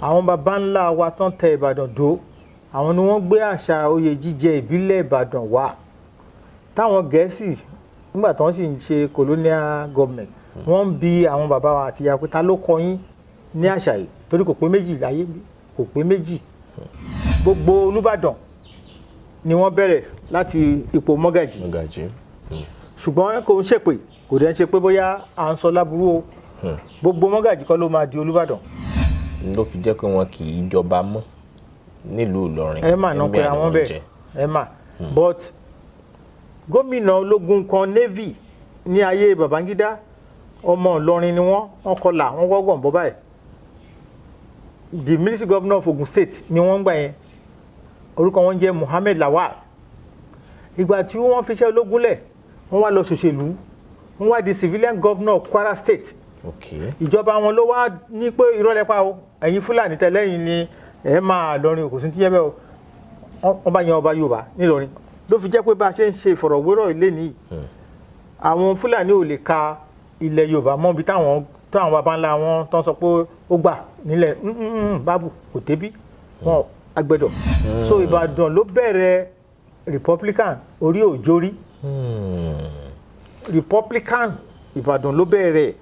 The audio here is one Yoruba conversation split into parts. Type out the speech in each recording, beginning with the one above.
Àwọn baba ńlá wa tán tẹ Ìbàdàn dó, àwọn ni wọ́n gbé àṣà oyè jíjẹ ìbílẹ̀ Ìbàdàn wá. Táwọn Gẹ̀ẹ́sì, nígbà tí wọ́n sì ń ṣe colonial government, wọ́n ń bi àwọn bàbá wa àti ìyá pé, ta ló kọ́ yín ní àṣà yìí? Torí kò pé méjì láyé, kò pé méjì. Gbogbo Olúbàdàn ni wọ́n bẹ̀rẹ̀ láti ipò mọ́gàjì. Mọ́gàjí. Ṣùgbọ́n kò ń ṣèpè, kò dẹ̀ ń ṣe pé bóyá à ń sọ láburú o. Gbogbo mọ́gàjì kọ́ ló máa di Olúbàdàn. Ló fi jẹ́ pé wọn kì í jọba mọ́ nílùú Ìlọrin. Ẹ mà náà pé Emir ni àwọn wọ́n ń bẹ́ẹ̀ jẹ. Ẹ mà, but gómìnà ológun kan, navy, ní ayé Babangida, ọmọ Ìlọrin ni wọ́n. Wọ́n kọlà, wọ́n wọ́gàn bọ́ báyìí. The military governor of Ogun State ni wọ́n ń gbà yẹn. Orúkọ wọn jẹ́ Muhammed Lawal. Ìgbà tí wọ́n fi iṣẹ́ ológun lẹ̀, wọ́n wá lọ ṣòṣèlú, wọ́n wá di civilian governor of Kwara State. Ìjọba wọn ló wá ní pé irọ́ lẹ́pa o, ẹ̀yin Fúlàní tẹ́lẹ̀yìn ni ẹ̀ máa lọrin, kò sí ti yẹ bẹ́ẹ̀ o. Wọ́n bá yan ọba Yorùbá nílọrin. Ló fi jẹ́ pé bá a ṣe ń ṣe ìfọ̀rọ̀wérọ̀ ilé nìyí, àwọn Fúlàní ò lè ka ilẹ̀ Yorùbá mọ́ ibi táwọn baba ńlá wọn tán sọ pé ó gbà nílẹ̀ bábù kò débí wọn agbẹ́dọ̀. So Ìbàdàn ló bẹ̀rẹ̀ republican orí òjòrí. Republican Ìbàdàn ló bẹ̀rẹ̀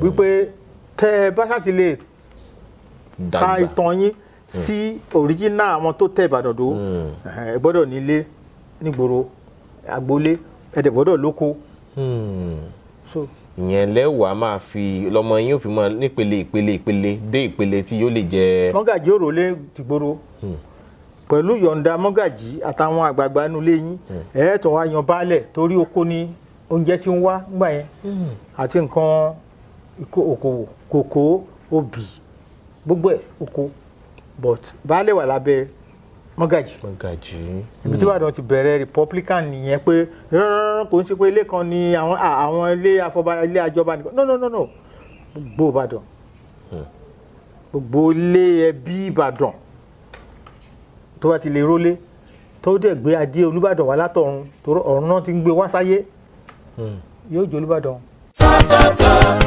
wípé tẹ́ ẹ bá ṣáà ti lè ka Dàgbà. ìtàn yín sí original àwọn tó tẹ Ìbàdàn dó, ẹ gbọ́dọ̀ nílé nígboro, agboolé, ẹ dẹ̀ gbọ́dọ̀ lóko. So Ìyẹn lẹ́wàá máa fi lọ́mọ yín ò fi mọ nípele ìpele ìpele dé ìpele tí yóò lè jẹ. Mọ́gàjí òròlé tìgboro pẹ̀lú yọ̀ǹda mọ́gàjí àtàwọn àgbààgbà inú ilé yín, ẹ̀ tó wá yan baálẹ̀, torí oko ni oúnjẹ tí ń wá ńgbà yẹn àti nǹkan okòwò, kòkó, obì, gbogbo ẹ̀ oko, but baálẹ̀ wà lábẹ́ mọ́gàjí. Mọ́gàjí. Ibi tí Ìbàdàn ti bẹ̀rẹ̀ republican nìyẹn, pé rárá, kò ń ṣe pé ilé kan ni àwọn ilé afọba, ilé àjọba nìkan. No, no, no, no, gbogbo Ìbàdàn, gbogbo ilé ẹbí Ìbàdàn tó bá ti lè rólé, tó dẹ̀ gbé adé Olúbàdàn wá látọ̀run, tó ọ̀run náà ti ń gbé wá sáyé, yóò jẹ́ Olúbàdàn. Top top top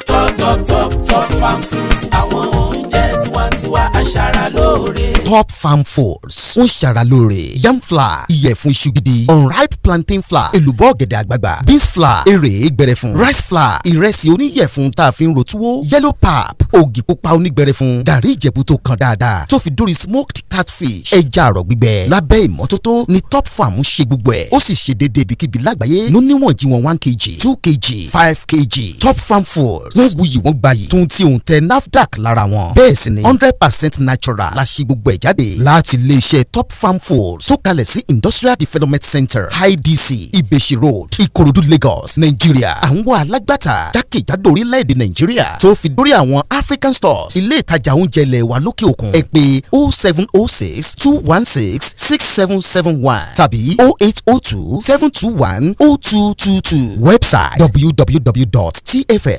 top top top Top Farm Foods, àwọn oúnjẹ tiwantiwa, aṣara lóore. Top Farm Foods ń ṣara lóore. Yam flour, ìyẹ̀fun iṣu gidi, unripe plantain flour, èlùbọ́ ọ̀gẹ̀dẹ̀ àgbagbà, beans flour, èrè gbẹrẹfun, rice flour, ìrẹsì oníyẹ̀fun tá a fi ń ro túwó, yellow pap, ògì pupa onígbẹrẹfun, gàrí Ìjẹ̀bú tó kan dáadáa, tó fi dórí smoked catfish, ẹja àrọ̀ gbígbẹ lábẹ́ ìmọ́tótó ni Top Farm ń ṣe gbogbo ẹ̀. Ó sì ṣe déédéé ibikíbi lágbàáyé ló níwọ̀n jí wọn, 1 kg, 2 kg, 5 kg. Top Farm Foods, wọ́n wuyì, wọ́n gbayì, tuntun tí òun tẹ NAFDAC lára wọn. Bẹ́ẹ̀ sì ni 100% natural la ṣe gbogbo ẹ̀ jáde láti iléeṣẹ́ Top Farm Foods tó kalẹ̀ sí Industrial Development Center, IDC, Ìbèṣì Road, Ìkòròdú, Lagos, Nàìjíríà. Àwọn alágbàtà jákèjádò orílẹ̀-èdè Nàìjíríà tó fi dórí àwọn African stores, ilé ìtajà oúnjẹ ilẹ̀ wa lókè òkun. Ẹ pè 07062166771 tàbí 08027210222. Website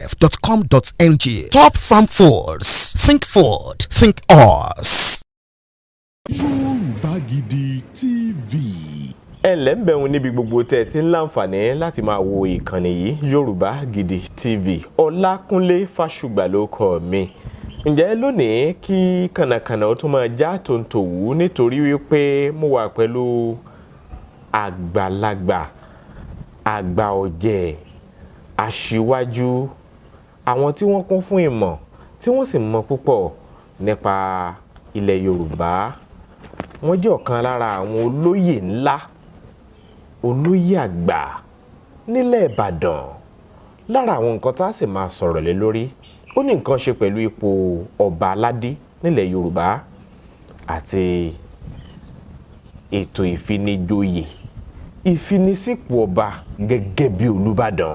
www.tff.com.ng. Top Farm Foods, think food, think us. Yorùbá Gidi TV. Ẹ ǹlẹ́ ń bẹ̀rùn níbi gbogbo tẹ́ ẹ ti ń láǹfààní láti máa wo ìkànnì yìí, Yorùbá Gidi TV. Ọlákúnlé Fásùgbà ló kọ mi. Ǹjẹ́ lónìí, kí kànnàkànnà ó tún máa já tòǹtòwú, nítorí wípé mo wà pẹ̀lú àgbàlagbà, àgbà ọ̀jẹ̀, aṣíwájú, àwọn tí wọ́n kún fún ìmọ̀, tí wọ́n sì mọ̀ púpọ̀ nípa ilẹ̀ Yorùbá. Wọ́n jẹ́ ọ̀kan lára àwọn olóyè ńlá, olóyè àgbà nílẹ̀ Ìbàdàn. Lára àwọn nǹkan tá a sì máa sọ̀rọ̀ lé lórí, ó ní nǹkan ṣe pẹ̀lú ipò ọba aládé nílẹ̀ Yorùbá àti ètò ìfinijoyè, ìfinisípò ọba gẹ́gẹ́ bí Olúbàdàn,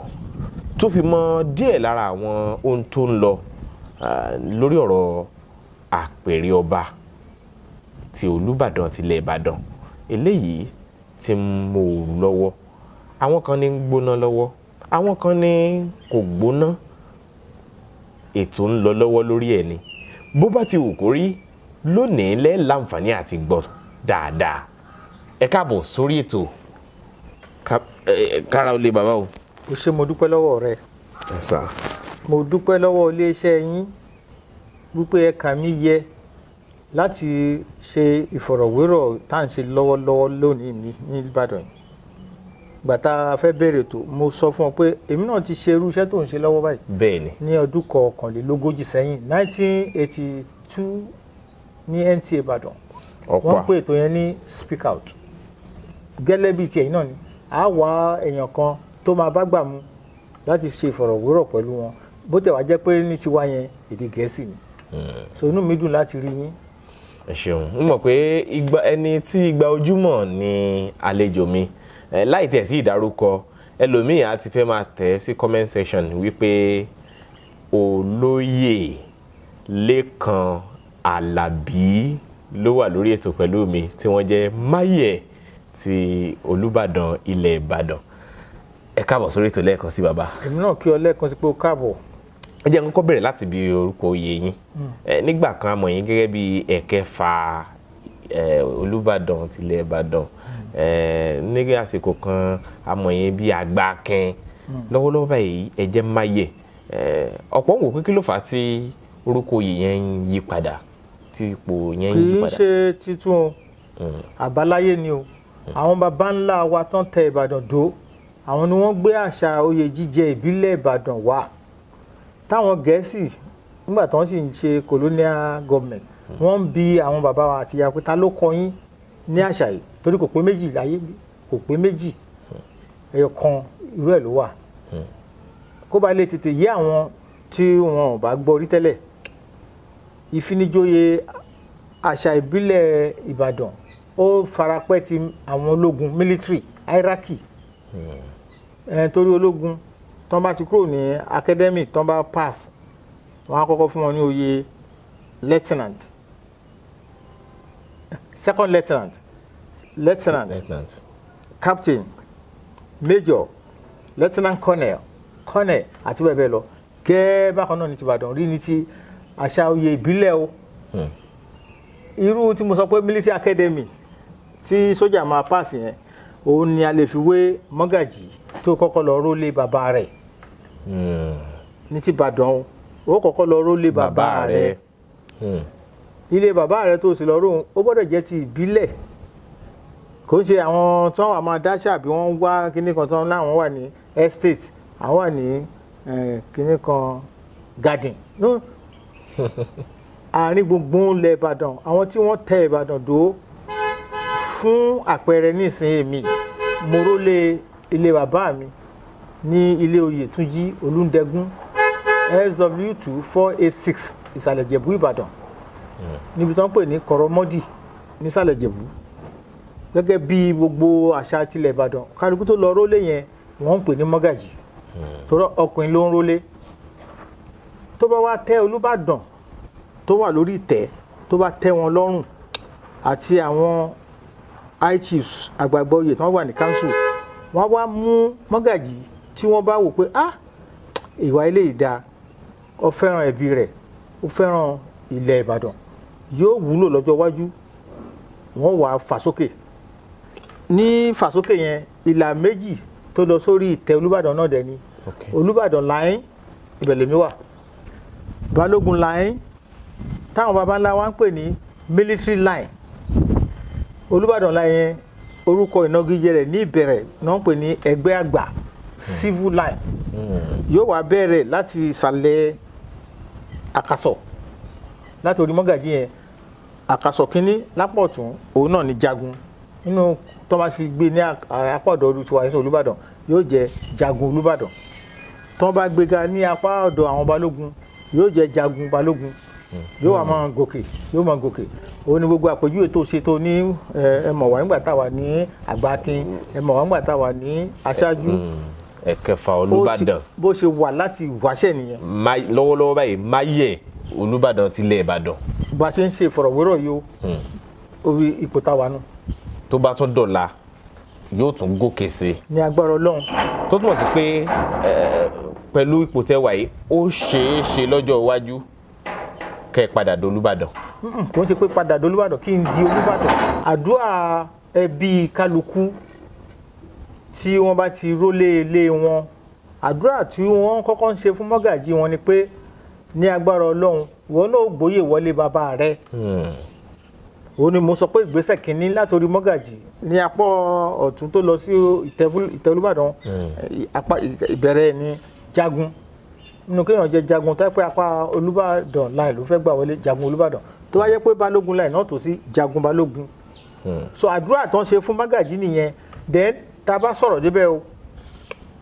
tó fi mọ́ díẹ̀ lára àwọn ohun tó ń lọ lórí ọ̀rọ̀ àpèrè ọba ti Olúbàdàn tilẹ̀ Ìbàdàn, eléyìí tí ń mòoru lọ́wọ́. Àwọn kan ní ń gbóná lọ́wọ́, àwọn kan ní kò gbóná, ètò ń lọ lọ́wọ́ lórí ẹ̀ ni. Bó bá ti wù kó rí, lónìí lẹ́ láǹfààní àti gbọ́ dáadáa. Ẹ káàbọ̀ sórí ètò. Kára ó lé bàbá o. O ṣé, mo dúpẹ́ lọ́wọ́ rẹ. Ẹ sà. Mo dúpẹ́ lọ́wọ́ iléeṣẹ́ yín wípé ẹ kà mí yẹ. Láti ṣe ìfọ̀rọ̀wérọ̀ tá à ń ṣe lọ́wọ́lọ́wọ́ lónìí ní Ìbàdàn yìí, gbà tá a fẹ́ bẹ̀rẹ̀ tó, mo sọ fún ọ pé èmi náà ti ṣe irú iṣẹ́ tó ń ṣe lọ́wọ́ báyìí ní ọdún 41 sẹ́yìn, 1982, ní NTA Ìbàdàn. Ọ̀pọ̀ Wọ́n pè ètò yẹn ní Speak Out. Gẹ́lẹ́ bíi tiẹ̀ náà ni a wá èèyàn kan tó máa bá gbà mu láti ṣe ìfọ̀rọ̀wérọ̀ pẹ̀lú wọn, bó tẹ̀ wá jẹ́ pé ní tiwa yẹn, èdè Gẹ̀ẹ́sì ni. So inú mi dùn láti rí yín. Ẹ ṣeun. N mọ̀ pé igba ẹni tí igba ojúmọ̀ ni àlejò mi. Láì tiẹ̀ tí ìdárúkọ ẹlòmíì á ti fẹ́ máa tẹ̀ sí comment section wípé Olóyè Lékan Àlàbí ló wà lórí ètò pẹ̀lú mi, tí wọ́n jẹ́ Máyẹ̀ ti Olúbàdàn ilẹ̀ Ìbàdàn. Ẹ káàbọ̀ sórí ètò lẹ́ẹ̀kan sí, bàbá. Èmi náà kí ọ lẹ́ẹ̀kan sí pé ó káàbọ̀. Ẹ jẹ́ n kọ́kọ́ bẹ̀rẹ̀ láti bí orúkọ oyè yín. Nígbà kan a mọ̀ yín gẹ́gẹ́ bí ẹ̀kẹfà Olúbàdàn tilẹ̀ Ìbàdàn. Ní àsìkò kan a mọ̀ yín bí Àgbàkin. Lọ́wọ́lọ́wọ́ báyìí, ẹ jẹ́ Máyẹ̀. Ọ̀pọ̀ ń wò pé kí ló fà á tí orúkọ oyè yẹn ń yí padà, tí ipò yẹn ń Kì yí í padà. ṣe títún o, àbáláyé ni o. Àwọn baba ńlá wa tán tẹ Ìbàdàn dó, àwọn ni wọ́n gbé àṣà oyè jíjẹ ìbílẹ̀ Ìbàdàn wá. Táwọn Gẹ̀ẹ́sì, nígbà tí wọ́n sì ń ṣe colonial government, wọ́n ń bi àwọn bàbá wa àti ìyá pé ta ló kọ́ yín ní àṣà yìí, torí kò pé méjì láyé, kò pé méjì, ẹyọ kan irú ẹ̀ ló wà. Kó ba lè tètè yé àwọn tí wọn ò bá gbọ́ rí tẹ́lẹ̀, ìfinijoyè àṣà ìbílẹ̀ Ìbàdàn, ó farapẹ́ ti àwọn ológun, military hierarchy ẹ̀, torí ológun tán bá ti kúrò ní academy, tán bá pass, wọ́n á kọ́kọ́ fún wọn ní oyè lieutenant, second lieutenant, lieutenant, Lieutenant. captain, major, lieutenant colonel, colonel àti bẹ́ẹ̀ bẹ́ẹ̀ lọ. Gẹ́ẹ́ bákan náà ní ti Ìbàdàn rí ní ti àṣà oyè ìbílẹ̀ o. Irú tí mo sọ pé military academy tí sójà máa pass yẹn, òun ni a lè fi wé mọ́gàjì tó kọ́kọ́ lọ rólé bàbá rẹ̀ ní ti Ìbàdàn o. Ó kọ́kọ́ lọ rólé bàbá rẹ̀. Ilé bàbá rẹ̀ tó sì lọ róhun, ó gbọ́dọ̀ jẹ́ ti ìbílẹ̀. Kò ń ṣe àwọn tí wọ́n wà máa dáṣà bí wọ́n ń wá kíní kan tí wọ́n láwọn wà ní estate, àwọn wà ní kíní kan garden. No. Àárín gbùngbùn ilẹ̀ Ìbàdàn, àwọn tí wọ́n tẹ Ìbàdàn dó. Fún àpẹẹrẹ nísìnyí, mi mo rólé ilé bàbá mi ní ilé oyè Túnjí Olúndẹgún, SW 2486, Ìsàlẹ̀ Ìjẹ̀bú, Ìbàdàn, níbi tí wọ́n ń pè ní Kọ̀rọ̀mọ́dì nísàlẹ̀ Ìjẹ̀bú. Gẹ́gẹ́ bí gbogbo àṣà tilẹ̀ Ìbàdàn, kálukú tó lọ rólé yẹn, wọ́n ń pè ní mọ́gàjì, torí ọkùnrin ló ń rólé. Tó bá wá tẹ́ Olúbàdàn tó wà lórí ìtẹ́, tó bá tẹ́ wọn lọ́rùn, àti àwọn high chiefs, àgbààgbà oyè tí wọ́n wà ní council, wọ́n wá mú mọ́gàjì tí wọ́n bá wò pé, ah, ìwà ilé ìdá, ó fẹ́ràn ẹbí rẹ̀, ó fẹ́ràn ilẹ̀ Ìbàdàn, yóò wúlò lọ́jọ́ iwájú, wọ́n wà fà sókè. Ní fàsókè yẹn, ìlà méjì tó lọ sórí ìtẹ́ Olúbàdàn náà dẹ̀ ni Olúbàdàn line, ibẹ̀ lèmi wà, Balógun line, táwọn baba ńlá wa ń pè ní military line. Olúbàdàn line yẹn, orúkọ ìnagijẹ rẹ̀ ní ìbẹ̀rẹ̀ náà ń pè ní ẹgbẹ́ àgbà, civil line. Yóò wá bẹ̀rẹ̀ láti ìsàlẹ̀ àkàsọ̀, láti orí mọ́gàjí yẹn, àkàsọ̀ kínní lápò ọ̀tún, òun náà ní jagun. Nínú tó máa fi gbé ní apá ọ̀dọ̀ ọdún tiwa ní Olúbàdàn, yóò jẹ́ jagun Olúbàdàn. Tó bá gbéga ní apá ọ̀dọ̀ àwọn balógun, yóò jẹ́ jagun balógun. Yóò wá máa gòkè, yóò máa gòkè. Òun ni gbogbo àpèjúwe tó ṣe tó ní ẹ mọ̀ wá nígbà tá a wà ní Àgbàkin, ẹ mọ̀ wá nígbà tá a wà ní aṣáájú. Ẹ̀kẹfà Ó ti- Olúbàdàn. Bó ṣe wà láti wáṣẹ̀ nìyẹn. Lọ́wọ́lọ́wọ́ báyìí, Máyẹ̀ Olúbàdàn tilẹ̀ Ìbàdàn. Bá a ṣe ń ṣe ìfọ̀rọ̀wérọ̀ yìí o, orí ipò tá a wà nù. Tó bá tún dọ̀la, yóò tún gòkè sí i. Ní agbára Ọlọ́run. Tó túmọ̀ sí pé pẹ̀lú ipò tẹ́ wà yìí, ó ṣeé ṣe lọ́jọ́ iwájú kẹ́ ẹ padà dolúbàdàn. Kò ń ṣe pé padà dolúbàdàn, kí n di Olúbàdàn. Àdúrà ẹbí kálukú tí wọ́n bá ti rólé ilé wọn, àdúrà tí wọ́n kọ́kọ́ ń ṣe fún mọ́gàjí wọn ni pé, ní agbára Ọlọ́run, ìwọ náà ó gbóyè wọlé bàbá rẹ. Òun ni mo sọ pé ìgbésẹ̀ kìíní látòrí mọ́gàjì ní apá ọ̀tún tó lọ sí Ìtẹ́ Olúbàdàn, apá ìbẹ̀rẹ̀ ní jagun, nínú kéèyàn jẹ jagun tó yẹ pé apá Olúbàdàn line ló fẹ́ gbà wọlé, jagun Olúbàdàn. Tó bá yẹ pé Balógun line náà tó sí, jagun Balógun. So àdúrà tó ń ṣe fún mọ́gàjì nìyẹn. Then tá a bá sọ̀rọ̀ débẹ̀ o,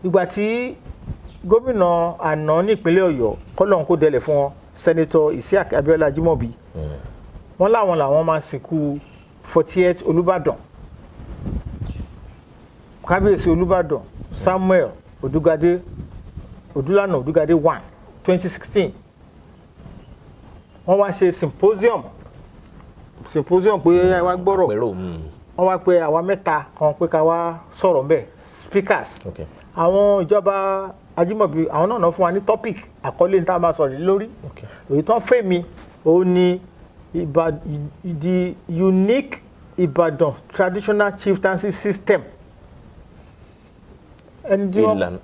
ìgbà tí gómìnà àná nípínlẹ̀ Ọ̀yọ́, kọ́lọ́n kó dẹlẹ̀ fún wọn, Senator Isiaq Abiola Ajimobi, wọ́n láwọn làwọn máa sìnkú 48 Olúbàdàn, Kábíyèsí Olúbàdàn Samuel Odugade Odúlànà Odugade 1, 2016. Wọ́n wá ṣe symposium pé ẹ wá gbọ́rọ̀. Pẹ̀rọ. Wọ́n wá pé àwa mẹ́ta kan pé ká wá sọ̀rọ̀ ńbẹ̀, speakers. Àwọn ìjọba Ajímọ̀bí, àwọn náà fún wa ní topic, àkọlé ní tá a máa sọ̀rọ̀ lé lórí. Èyí tán fẹ́ mi, òun ni the unique Ìbàdàn traditional chieftaincy system. Ẹni tí wọ́n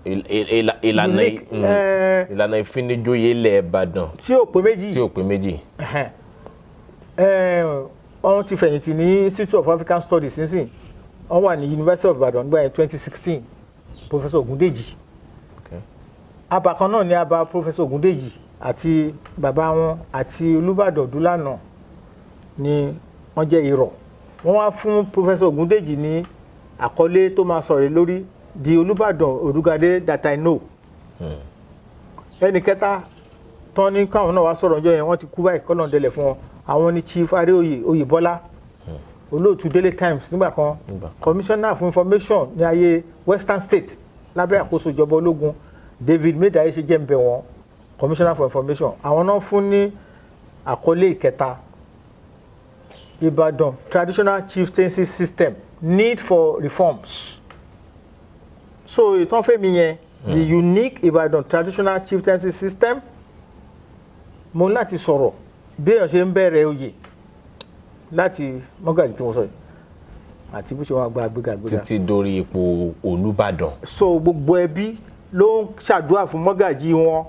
Ìlànà Unique, ìlànà ìfinijoyè ilẹ̀ Ìbàdàn tí ò pé méjì. Tí ò pé méjì. Ẹ̀hẹ́n. Wọ́n ti fẹ̀yìntì ní Institute of African Studies nísìn, wọ́n wà ní University of Ibadan nígbà yẹn, 2016, Professor Ogundeji. Àbá kan náà ní àbá Professor Ogundeji àti bàbá wọn àti Olúbàdàn Odúlànà ni wọ́n jẹ́ irọ̀. Wọ́n wá fún Professor Ogundeji ní àkọlé tó máa sọ̀rọ̀ lórí, "The Olúbàdàn Odúgadé That I Know". Ẹnì kẹta tán ní káwọn náà wá sọ̀rọ̀ ọjọ́ yẹn, wọ́n ti kú báyìí, kọ́lọ́n délẹ̀ fún wọn. Àwọn ní Chief Areoye Oyèbọ́lá, olóòtú Daily Times nígbà kan, Nígbà kan. Commissioner for information ní ayé Western State lábẹ́ àkóso ìjọba ológun David Medaye ṣe jẹ́ ń bẹ̀ wọ́n, commissioner for information. Àwọn náà fún ní àkọlé ìkẹta, "Ìbàdàn traditional chieftaincy system, need for reforms". So ìtàn fẹ́mi yẹn, the unique Ìbàdàn traditional chieftaincy system, mo ní láti sọ̀rọ̀ bí èèyàn ṣe ń bẹ̀rẹ̀ oyè láti mọ́gàjì tí mo sọ yìí àti bó ṣe wọn gba àgbéga àgbéga títí dórí ipò Olúbàdàn. So gbogbo ẹbí ló ń ṣàdúrà fún mọ́gàjì wọn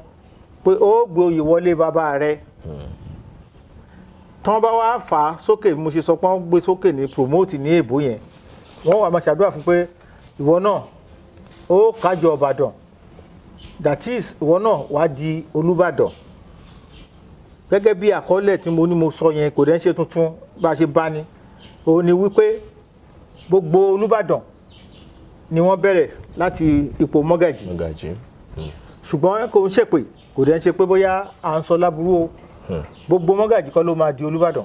pé ó gbé oyè wọlé bàbá rẹ̀. Tán bá wá fà á sókè, mo ṣe sọ pé wọ́n gbé sókè ní promote ní èbó yẹn, wọ́n wà máa ṣàdúrà fún pé ìwọ náà ó kájọ Ìbàdàn, that is, ìwọ náà wàá di Olúbàdàn, gẹ́gẹ́ bí àkọọ́lẹ̀ tí mo ní mo sọ yẹn. Kò dẹ́ ń ṣe tuntun, bá a ṣe bá ní òun ni wípé gbogbo Olúbàdàn ni wọ́n bẹ̀rẹ̀ láti ipò mọ́gàjì. Mọ́gàjì. Ṣùgbọ́n kò ń ṣèpè, kò dẹ́ ń ṣe pé bóyá à ń sọ láburú o, gbogbo mọ́gàjì kọ́ ló máa di Olúbàdàn.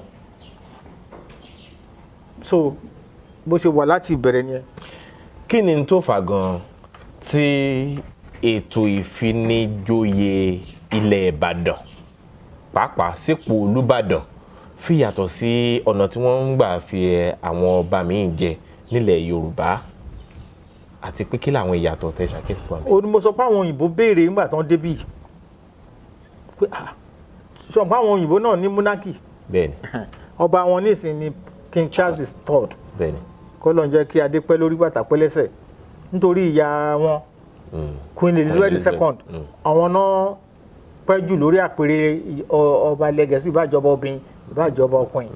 So bó ṣe wà láti ìbẹ̀rẹ̀ nìyẹn. Kí ni n tó fà gan tí ètò ìfinijoyè ilẹ̀ Ìbàdàn, pàápàá sípò Olúbàdàn, fi yàtọ̀ sí ọ̀nà tí wọ́n ń gbà fi àwọn ọba míì jẹ nílẹ̀ Yorùbá, àti pé kí làwọn ìyàtọ̀ tẹ ṣàkíyèsí pọ̀ àmì? Ó ní mo sọ pé àwọn òyìnbó béèrè nígbà tán débì pé, ah, sọ pé àwọn òyìnbó náà ní monarchy. Ọba wọn nísìnyí ni King Charles III. Kọ́ ló ń jẹ́ kí adé pẹ́ lórí, bàtà pẹ́ lẹ́sẹ̀, nítorí ìyá wọn, Queen Elizabeth II, àwọn náà pẹ́ jù lórí àpèrè ọba ilẹ̀ Gẹ̀ẹ́sì, ìbájọba obìnrin, ìbájọba ọkùnrin.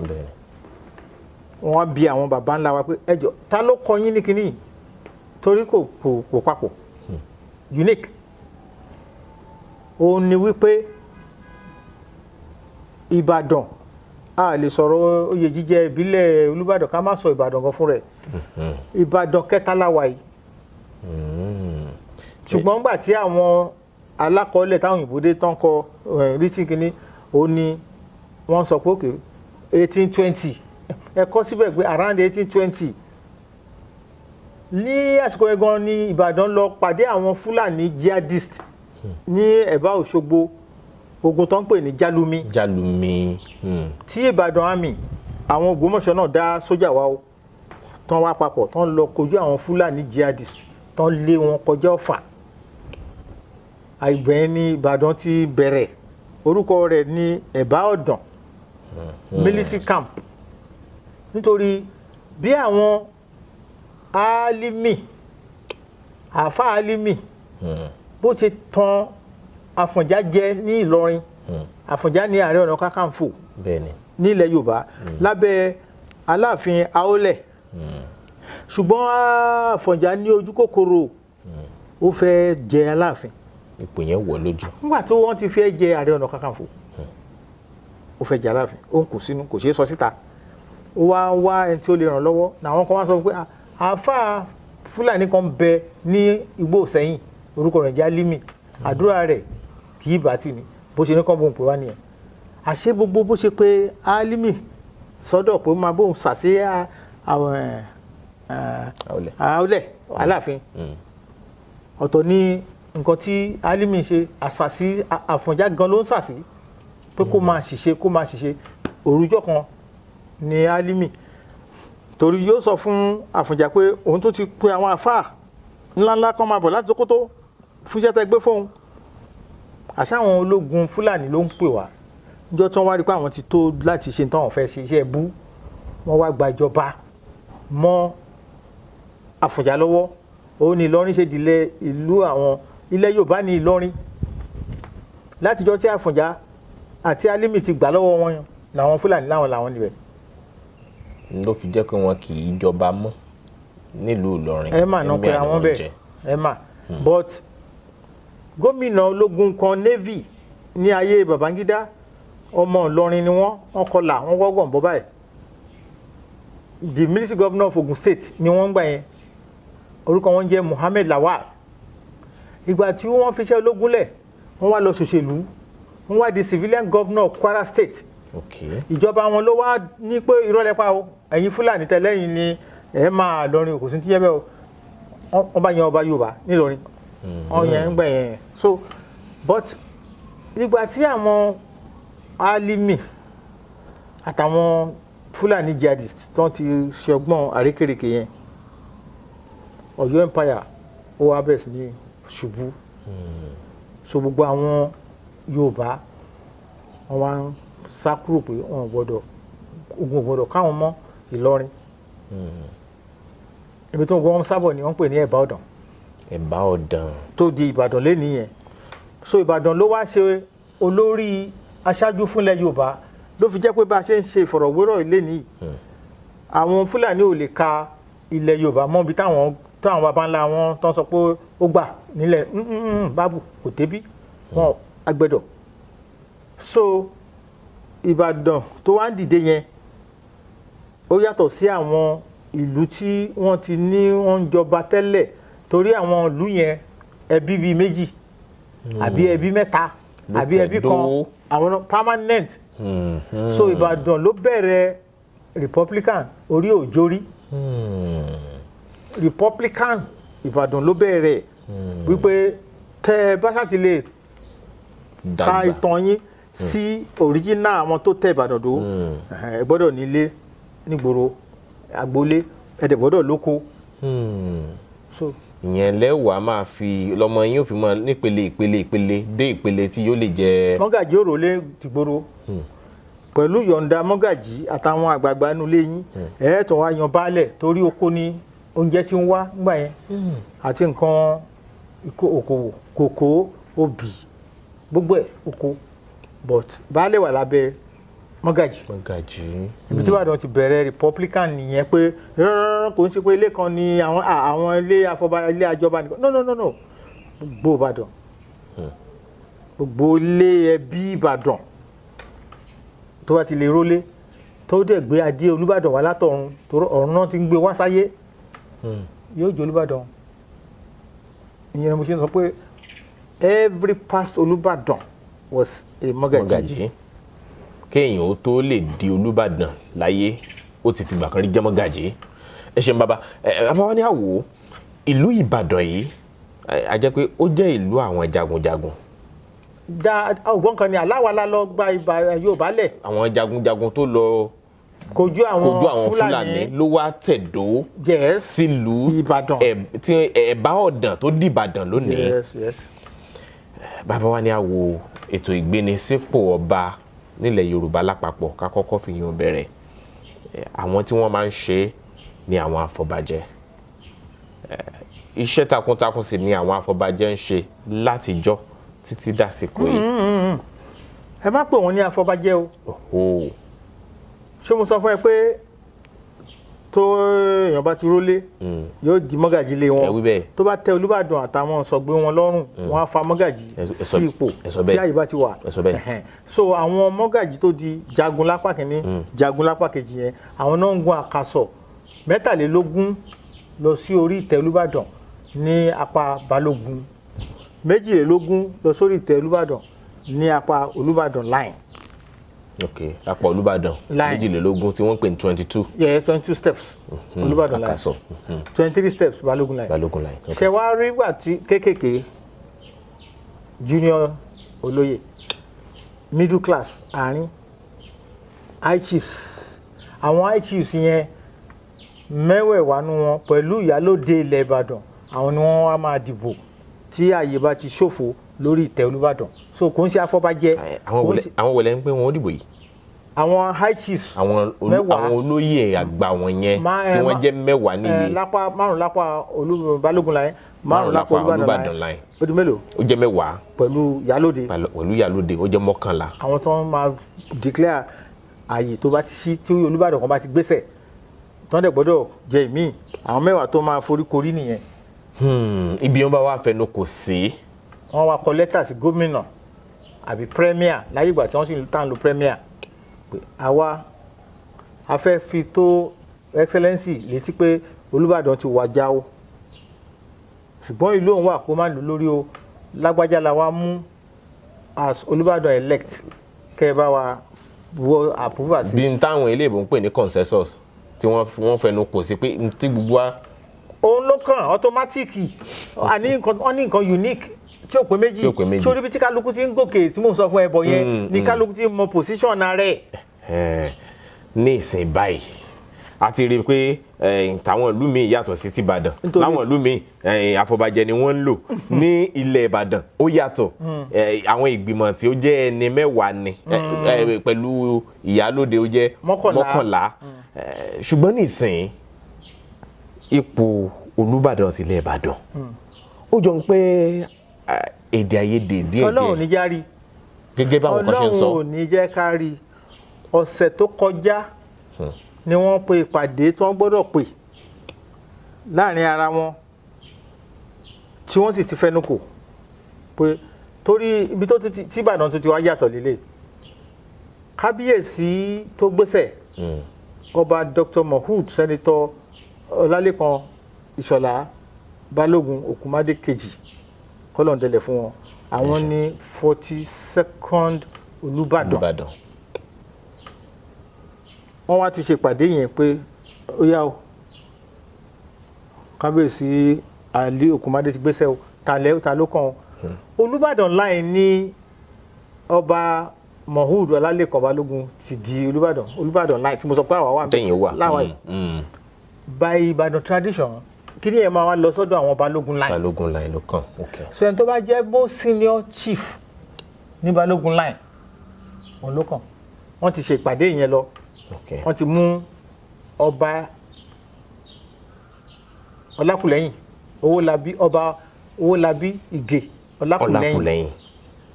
Wọ́n bi àwọn baba ńlá wa pé, ẹ jọ̀ọ́, ta ló kọ yín ní kinní yìí? Torí kò papọ̀, unique. Òun ni wípé Ìbàdàn, a lè sọ̀rọ̀ oyè jíjẹ ìbílẹ̀ Olúbàdàn ká má sọ Ìbàdàn gan fún rẹ̀. Ìbàdàn kẹta la wà yìí, ṣùgbọ́n nígbà tí àwọn alákọ̀ọ́lẹ̀ táwọn òyìnbó dé tán kọ written kínní, ó ní wọ́n sọ pé okay, 1820, ẹ kọ síbẹ̀ pé around 1820, ní àsìkò yẹn gan ni Ìbàdàn lọ pàdé àwọn Fúlàní jihadist ní ẹ̀bá Òṣogbo, ogun tó ń pè ní Jálumi. Jálumi. Tí Ìbàdàn army, àwọn Ògbómọ̀ṣọ́ náà dá sójà wa o, tán wá papọ̀, tán lọ kojú àwọn Fúlàní jihadist, tán lé wọn kọjá Ọ̀fà. Àìgbẹ́ ní Ìbàdàn ti bẹ̀rẹ̀, orúkọ rẹ̀ ní Ẹ̀bá Ọ̀dàn military camp, nítorí bí àwọn Álímì, àáfà Álímì, bó ṣe tan Àfọ̀njá jẹ ní Ìlọrin. Àfọ̀njá ní Ààrẹ Ọ̀nà Kakanfò nílẹ̀ Yorùbá lábẹ́ Aláàfin Aólẹ̀. Ṣùgbọ́n Àfọ̀njá ní ojú kòkòrò, ó fẹ́ jẹ Aláàfin. Ipò yẹn wọ̀ lójú. Nígbà tó wọ́n ti fẹ́ jẹ Ààrẹ Ọ̀nà Kakanfò, ó fẹ́ jẹ Aláàfin, ó ń kù sínú, kò ṣeé sọ síta. Ó wá ń wá ẹni tí ó lè ràn lọ́wọ́. Làwọn kan wá sọ pé, "Ah, àáfàá Fúlàní kan bẹ ní igbó sẹ́yìn, orúkọ rẹ̀ jẹ́ Álímì, àdúrà rẹ̀ kì í bá tì ní." Bó ṣe ní kán bóun pè wá nìyẹn. Àṣé gbogbo bó ṣe pé Álímì sọ́dọ̀ pé ó máa bóun sàṣẹ àwọn Aólẹ̀. Aólẹ̀ Aláàfin, ọ̀tọ̀ ní nǹkan tí Álímì ṣe. Àṣàṣì Àfọ̀njá gan ló ń ṣàṣì pé kó máa ṣiṣẹ́, kó máa ṣiṣẹ́. Òrùjọ́ kan ní Álímì torí yóò sọ fún Àfọ̀njá pé òun tó ti pe àwọn àfáà ńláńlá kan máa bọ̀ láti Sókótó fúnṣẹ́ tẹ́ gbé fóun. Àṣà àwọn ológun Fúlàní ló ń pè wá. Níjọ́ tí wọ́n wá rí pé àwọn ti tó láti ṣe táwọn fẹ́ ṣe, iṣẹ́ bú, wọ́n wá gbàjọba mọ́ Àfọ̀njá lọ́wọ́. Òun ní Ìlọrin ṣe dìlẹ̀ ìlú àwọn ilẹ̀ Yorùbá ní Ìlọrin. Látijọ́ tí Àfọ̀njá àti Álímì ti gbà lọ́wọ́ wọn làwọn Fúlàní láwọn níbẹ̀. Ló fi jẹ́ pé wọn kì í jọba mọ́ nílùú Ìlọrin. Ẹ mà náà pé Emir ni àwọn wọ́n bẹ́ẹ̀ jẹ. Ẹ mà, but gómìnà ológun kan, navy, ní ayé Babangida, ọmọ Ìlọrin ni wọ́n. Wọ́n kọlà, wọ́n wọ́gàn bọ́ báyìí. The military governor of Ogun State ni wọ́n ń gbà yẹn. Orúkọ wọn jẹ́ Muhammed Lawal. Ìgbà tí wọ́n fi iṣẹ́ ológun lẹ̀, wọ́n wá lọ ṣòṣèlú, wọ́n wá di civilian governor of Kwara State. Ìjọba wọn ló wá ní pé irọ́ lẹ́pa o, ẹ̀yin Fúlàní tẹ́lẹ̀yìn ni ẹ̀ máa lọrin, kò sí ti yẹ bẹ́ẹ̀ o. Wọ́n bá yan ọba Yorùbá nílọrin, wọ́n yẹn ń gbẹ̀ yẹn. So, but nígbà tí àwọn Álímì àtàwọn Fúlàní jihadist tí wọ́n ti ṣe ọgbọ́n àrékèrèké yẹn, Ọ̀yọ́ empire ó wá bẹ̀rẹ̀ sí ní ṣubú. So gbogbo àwọn Yorùbá, wọ́n wá ń sá kúrò pé wọn ò gbọ́dọ̀, ogun ò gbọ́dọ̀ káwọn mọ́ Ìlọrin. Ibi tí wọ́n sábọ̀ ni wọ́n ń pè ní Ẹ̀bá Ọ̀dàn. Ẹ̀bá Ọ̀dàn. Tó di Ìbàdàn lẹ́nìí yẹn. So Ìbàdàn ló wá ṣe olórí aṣáájú fúnlẹ̀ Yorùbá, ló fi jẹ́ pé bá a ṣe ń ṣe ìfọ̀rọ̀wérọ̀ lẹ́nìí, àwọn Fúlàní ò lè ka ilẹ̀ Yorùbá mọ́ ibi táwọn baba ńlá wọn tán sọ pé ó gbà nílẹ̀ bábù kò débí wọn agbẹ́dọ̀. So Ìbàdàn tó wá ń dìde yẹn, ó yàtọ̀ sí àwọn ìlú tí wọ́n ti ní wọ́n ń jọba tẹ́lẹ̀, torí àwọn ìlú yẹn, ẹbí bíi méjì àbí ẹbí mẹ́ta Ló àbí ẹbí kan tẹ̀dó. àwọn náà permanent. So Ìbàdàn ló bẹ̀rẹ̀ republican, orí òjòrí republican. Ìbàdàn ló bẹ̀rẹ̀ wípé tẹ́ ẹ bá ṣáà ti lè ka Dàgbà. ìtàn yín sí original àwọn tó tẹ Ìbàdàn dó, ẹ gbọ́dọ̀ nílé nígboro, agboolé, ẹ dẹ̀ gbọ́dọ̀ lóko. So Ìyẹn lẹ́wàá máa fi lọ́mọ yín ò fi mọ nípele ìpele ìpele dé ìpele tí yóò lè jẹ. Mọ́gàjí òròlé tìgboro pẹ̀lú yọ̀ǹda mọ́gàjí àtàwọn àgbààgbà inú ilé yín, ẹ̀ tó wá yan baálẹ̀, torí oko ni oúnjẹ tí ń wá ńgbà yẹn àti nǹkan okòwò, kòkó, obì, gbogbo ẹ̀ oko, but baálẹ̀ wà lábẹ́ mọ́gàjí. Mọ́gàjí. Ibi tí Ìbàdàn ti bẹ̀rẹ̀ republican nìyẹn, pé rárá, kò ń ṣe pé ilé kan ni àwọn ilé afọba, ilé àjọba nìkan. No, no, no, no, gbogbo Ìbàdàn, gbogbo ilé ẹbí Ìbàdàn tó bá ti lè rólé, tó dẹ̀ gbé adé Olúbàdàn wá látọ̀run, tó ọ̀run náà ti ń gbé wá sáyé, yóò jẹ́ Olúbàdàn. Ìyẹn ni mo ṣe ń sọ pé every past Olúbàdàn was a mọ́gàjí. Mọ́gàjí. Kéèyàn ó tó lè di Olúbàdàn láyé, ó ti fìgbà kan rí jẹ́ mọ́gàjí. Ẹ ṣeun bàbá. Ẹ bàbá wa, ní àwò ìlú Ìbàdàn yìí, a jẹ́ pé ó jẹ́ ìlú àwọn jagunjagun. Da ọgbọ́n kan ni aláwa la lọ gba ibà Yorùbá lẹ̀. Àwọn jagunjagun tó lọ kojú àwọn kojú àwọn Fúlàní ló wá tẹ̀dó sílùú Ìbàdàn. Tí Ẹ̀bá Ọ̀dàn tó dìbàdàn lónìí. Yes. Bàbá wa, ní àwò ètò ìgbénisípò ọba nílẹ̀ Yorùbá lápapọ̀, ká kọ́kọ́ fi yún bẹ̀rẹ̀. Àwọn tí wọ́n máa ń ṣe é ní àwọn afọbajẹ. Iṣẹ́ takuntakun sì ni àwọn afọbajẹ ń ṣe látijọ́ títí dàsìkò yìí. Ẹ má pè wọ́n ní afọbajẹ o. Oho. Ṣé mo sọ fún ẹ pé Tó èèyàn bá ti rólé, yóò di mọ́gàjì lé wọn. Ẹ wí bẹ́ẹ̀. Tó bá tẹ Olúbàdàn àtàwọn sọ̀gbé wọn lọ́rùn, wọn á fa mọ́gàjì sí ipò Ẹ sọ tí bẹ́ẹ̀. àyè bá ti wà. Ẹ sọ bẹ́ẹ̀. Ẹ̀hẹ́n. So àwọn mọ́gàjì tó di jagun lápá kìíní, jagun lápá kejì yẹn, àwọn náà ń gun àkàsọ̀ 23 lọ sí orí ìtẹ́ Olúbàdàn ní apá Balógun, 22 lọ sórí ìtẹ́ Olúbàdàn ní apá Olúbàdàn line. Ok, lápá Olúbàdàn. Line. 22 tí wọ́n ń pè ní 22. Yes, 22 steps Olúbàdàn line. Àkàsọ̀. 23 steps Balógun line. Balógun line, ok. Ṣe wá rí gbà tí kéékèèké, junior olóyè, middle class, àárín, high chiefs, àwọn high chiefs yẹn, mẹ́wẹ̀ẹ̀wá nu wọn pẹ̀lú ìyálóde ilẹ̀ Ìbàdàn, àwọn ni wọ́n wá máa dìbò tí ààyè bá ti ṣòfò lórí ìtẹ́ Olúbàdàn. So kò ń ṣe afọbajẹ. Àwọn kò ń wọlé àwọn wọlé ń pé wọn ó dìbò yìí? Àwọn high chiefs. Àwọn Mẹ́wàá. Àwọn olóyè àgbà wọn yẹn tí wọ́n jẹ́ 10 níye. Lápá márùn lápá olú Balógun line, márùn Márùn lápá lápá Olúbàdàn Olúbàdàn line. line. Ó di mélòó? Ó jẹ́ 10. Pẹ̀lú ìyálóde. Pẹ̀lú ìyálóde, ó jẹ́ 11. Àwọn tó ń máa declare ààyè tó bá ti ṣí, tí Olúbàdàn kan bá ti gbéṣẹ̀, tó ń dẹ̀ gbọ́dọ̀ jẹ ìmíì, àwọn 10 tó máa foríkorí nìyẹn. Ibi wọn bá wà fẹnu kò sí. Wọ́n wá kọ lẹ́tà sí gómìnà àbí premier láyé ìgbà tí wọ́n sì ń tàn lo premier, pé àwa a fẹ́ fi tó excellency létí pé Olúbàdàn ti wàjà o, ṣùgbọ́n ìlú òun wà kó má lò lórí o, lágbájá la wá mú as Olúbàdàn elect, kẹ́ ẹ bá wa wọ approval sí. Bí n táwọn eléèbó ń pè ní consensus, tí wọ́n fẹnu kò sí pé n tí gbogbo wa. Òun ló kàn automatic. Àní nǹkan wọ́n ní nǹkan unique tí ò pé méjì. Tí ò pé méjì. Sórí bí tí kálukú ti ń gòkè tí mò ń sọ fún ẹ bọ̀ yẹn ní kálukú ti mọ position ara ẹ̀. Ní ìsìn báyìí, a ti rí i pé tàwọn ìlú míì yàtọ̀ sí ti Ìbàdàn. Láwọn ìlú míì, àfọbàjẹ́ ni wọ́n ń lò. Ní ilẹ̀ Ìbàdàn, ó yàtọ̀. Àwọn ìgbìmọ̀ tí ó jẹ́ ẹni 10 ni, pẹ̀lú ìyálóde, ó jẹ́ 11. 11. Ṣùgbọ́n ní ìsìn, ipò Olúbàdàn sílẹ̀ Ìbàdàn, ó jọ ń pé èdè àìyedè díẹ̀ Ọlọ́run ò ní díẹ̀ já rí. Gẹ́gẹ́ báwọn kan ṣe ń sọ. Ọlọ́run ò ní jẹ́ ká rí. Ọ̀sẹ̀ tó kọjá ni wọ́n pe ìpàdé tí wọ́n gbọ́dọ̀ pè láàrin ara wọn, tí wọ́n sì ti fẹnu kò pé torí ibi tó ti tí Ìbàdàn tó ti wá yàtọ̀ lélẹ̀, kábíyèsí tó gbéṣẹ̀, Ọba Dr. Mohood Senator Ọlálékan Ìṣọ̀lá Balógun Òkúmádé kejì, kọ́lọ̀ǹdẹ̀lẹ̀ fún wọn, àwọn ní 42nd Olúbàdàn. Olúbàdàn. Wọ́n wá ti ṣèpàdé yẹn pé ó yá o, kábíyèsí Ali Òkúmádé ti gbéṣẹ́ o, ta lẹ́ ta ló kàn o? Olúbàdàn láì ní Ọba Mohood Ọlálékan Balógun ti di Olúbàdàn. Olúbàdàn láì tí mo sọ pé àwa wà ń bẹ̀ Tẹ̀yìn wà. láwa yìí, by Ìbàdàn tradition, kí ni ẹ máa wá lọ sọ́dọ̀ àwọn Balógun line. Balógun line ló kàn, ok. So ẹni tó bá jẹ́ bó senior chief ní Balógun line, òun ló kàn. Wọ́n ti ṣe ìpàdé yẹn lọ. Wọ́n ti mú Ọba Ọlákùlẹ́yìn Owólabí, Ọba Owólabí Ìgè Ọlákùlẹ́yìn Ọlákùlẹ́yìn,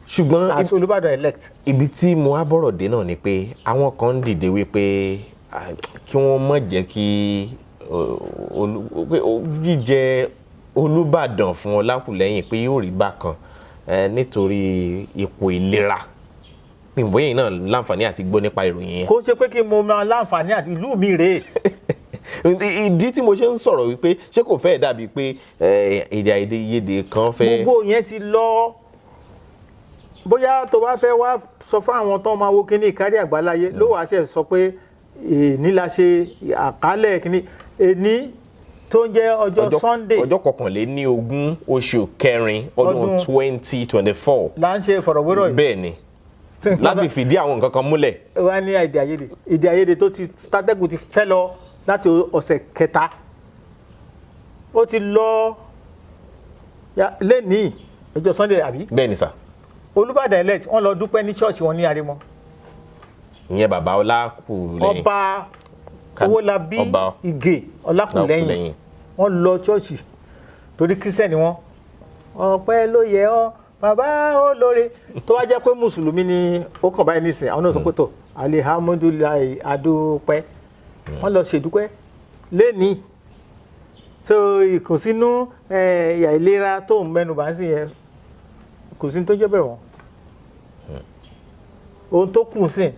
ṣùgbọ́n as Olúbàdàn elect. Ibi tí mo á bọ̀rọ̀ dé náà ni pé àwọn kan ń dìde wípé kí wọ́n má jẹ́ kí pé jíjẹ Olúbàdàn fún Ọlákùlẹ́yìn pé yóò rí bákan, nítorí ipò ìlera. Ìbóyè yìí náà láǹfààní àti gbọ́ nípa ìròyìn yẹn. Kò ń ṣe pé kí mo máa láǹfààní àti ìlú mi rèé. Ìdí tí mo ṣe ń sọ̀rọ̀ wípé ṣé kò fẹ́ẹ̀ dàbí pé èdè àìyedè kan fẹ́. Gbogbo yẹn ti lọ. Bóyá tó bá fẹ́ wá sọ fún àwọn tó máa wo kíní ìkárí àgbáláyé ló wàá ṣe sọ pé èní la ṣe àkálẹ̀ kíní, èní tó ń jẹ́ ọjọ́ Sunday. Ọjọ́ 21 oṣù kẹrin ọdún 2024. Là ń ṣe ìfọ̀rọ̀wérọ̀ yìí. Bẹ́ẹ̀ ni, láti fìdí àwọn nǹkan kan múlẹ̀. Wá ní èdè àìyedè, èdè àìyedè tó ti tátẹ́gùn ti fẹ́ lọ láti ọ̀sẹ̀ kẹta, ó ti lọ lẹ́nìí ọjọ́ Sunday, àbí? Bẹ́ẹ̀ ni sà. Olúbàdàn elect, wọ́n lọ dúpẹ́ ní ṣọ́ọ̀ṣì wọn ní Arímọ. Ìyẹn bàbá Ọlákùlẹ́yìn. Ọba Owólabí Ọba Ìgè Ọlákùlẹ́yìn. Ọlákùlẹ́yìn. Wọ́n lọ ṣọ́ọ̀ṣì torí kírísítẹ̀nì wọn. Ọpẹ́ ló yẹ ọ́, bàbá olóore. Tó wá jẹ́ pé mùsùlùmí ni ó kàn báyìí nísìnyí, àwọn náà sọ pé tó alihamudulilayi, adúpẹ́. Wọ́n lọ ṣèdúpẹ́. Lẹ́ni so ìkùnsínú, àìlera tó ń mẹ́nu bá ń sìn yẹn, kò sí ní tó jẹ́ bẹ́ẹ̀ wọ́n. Ohun tó kù sí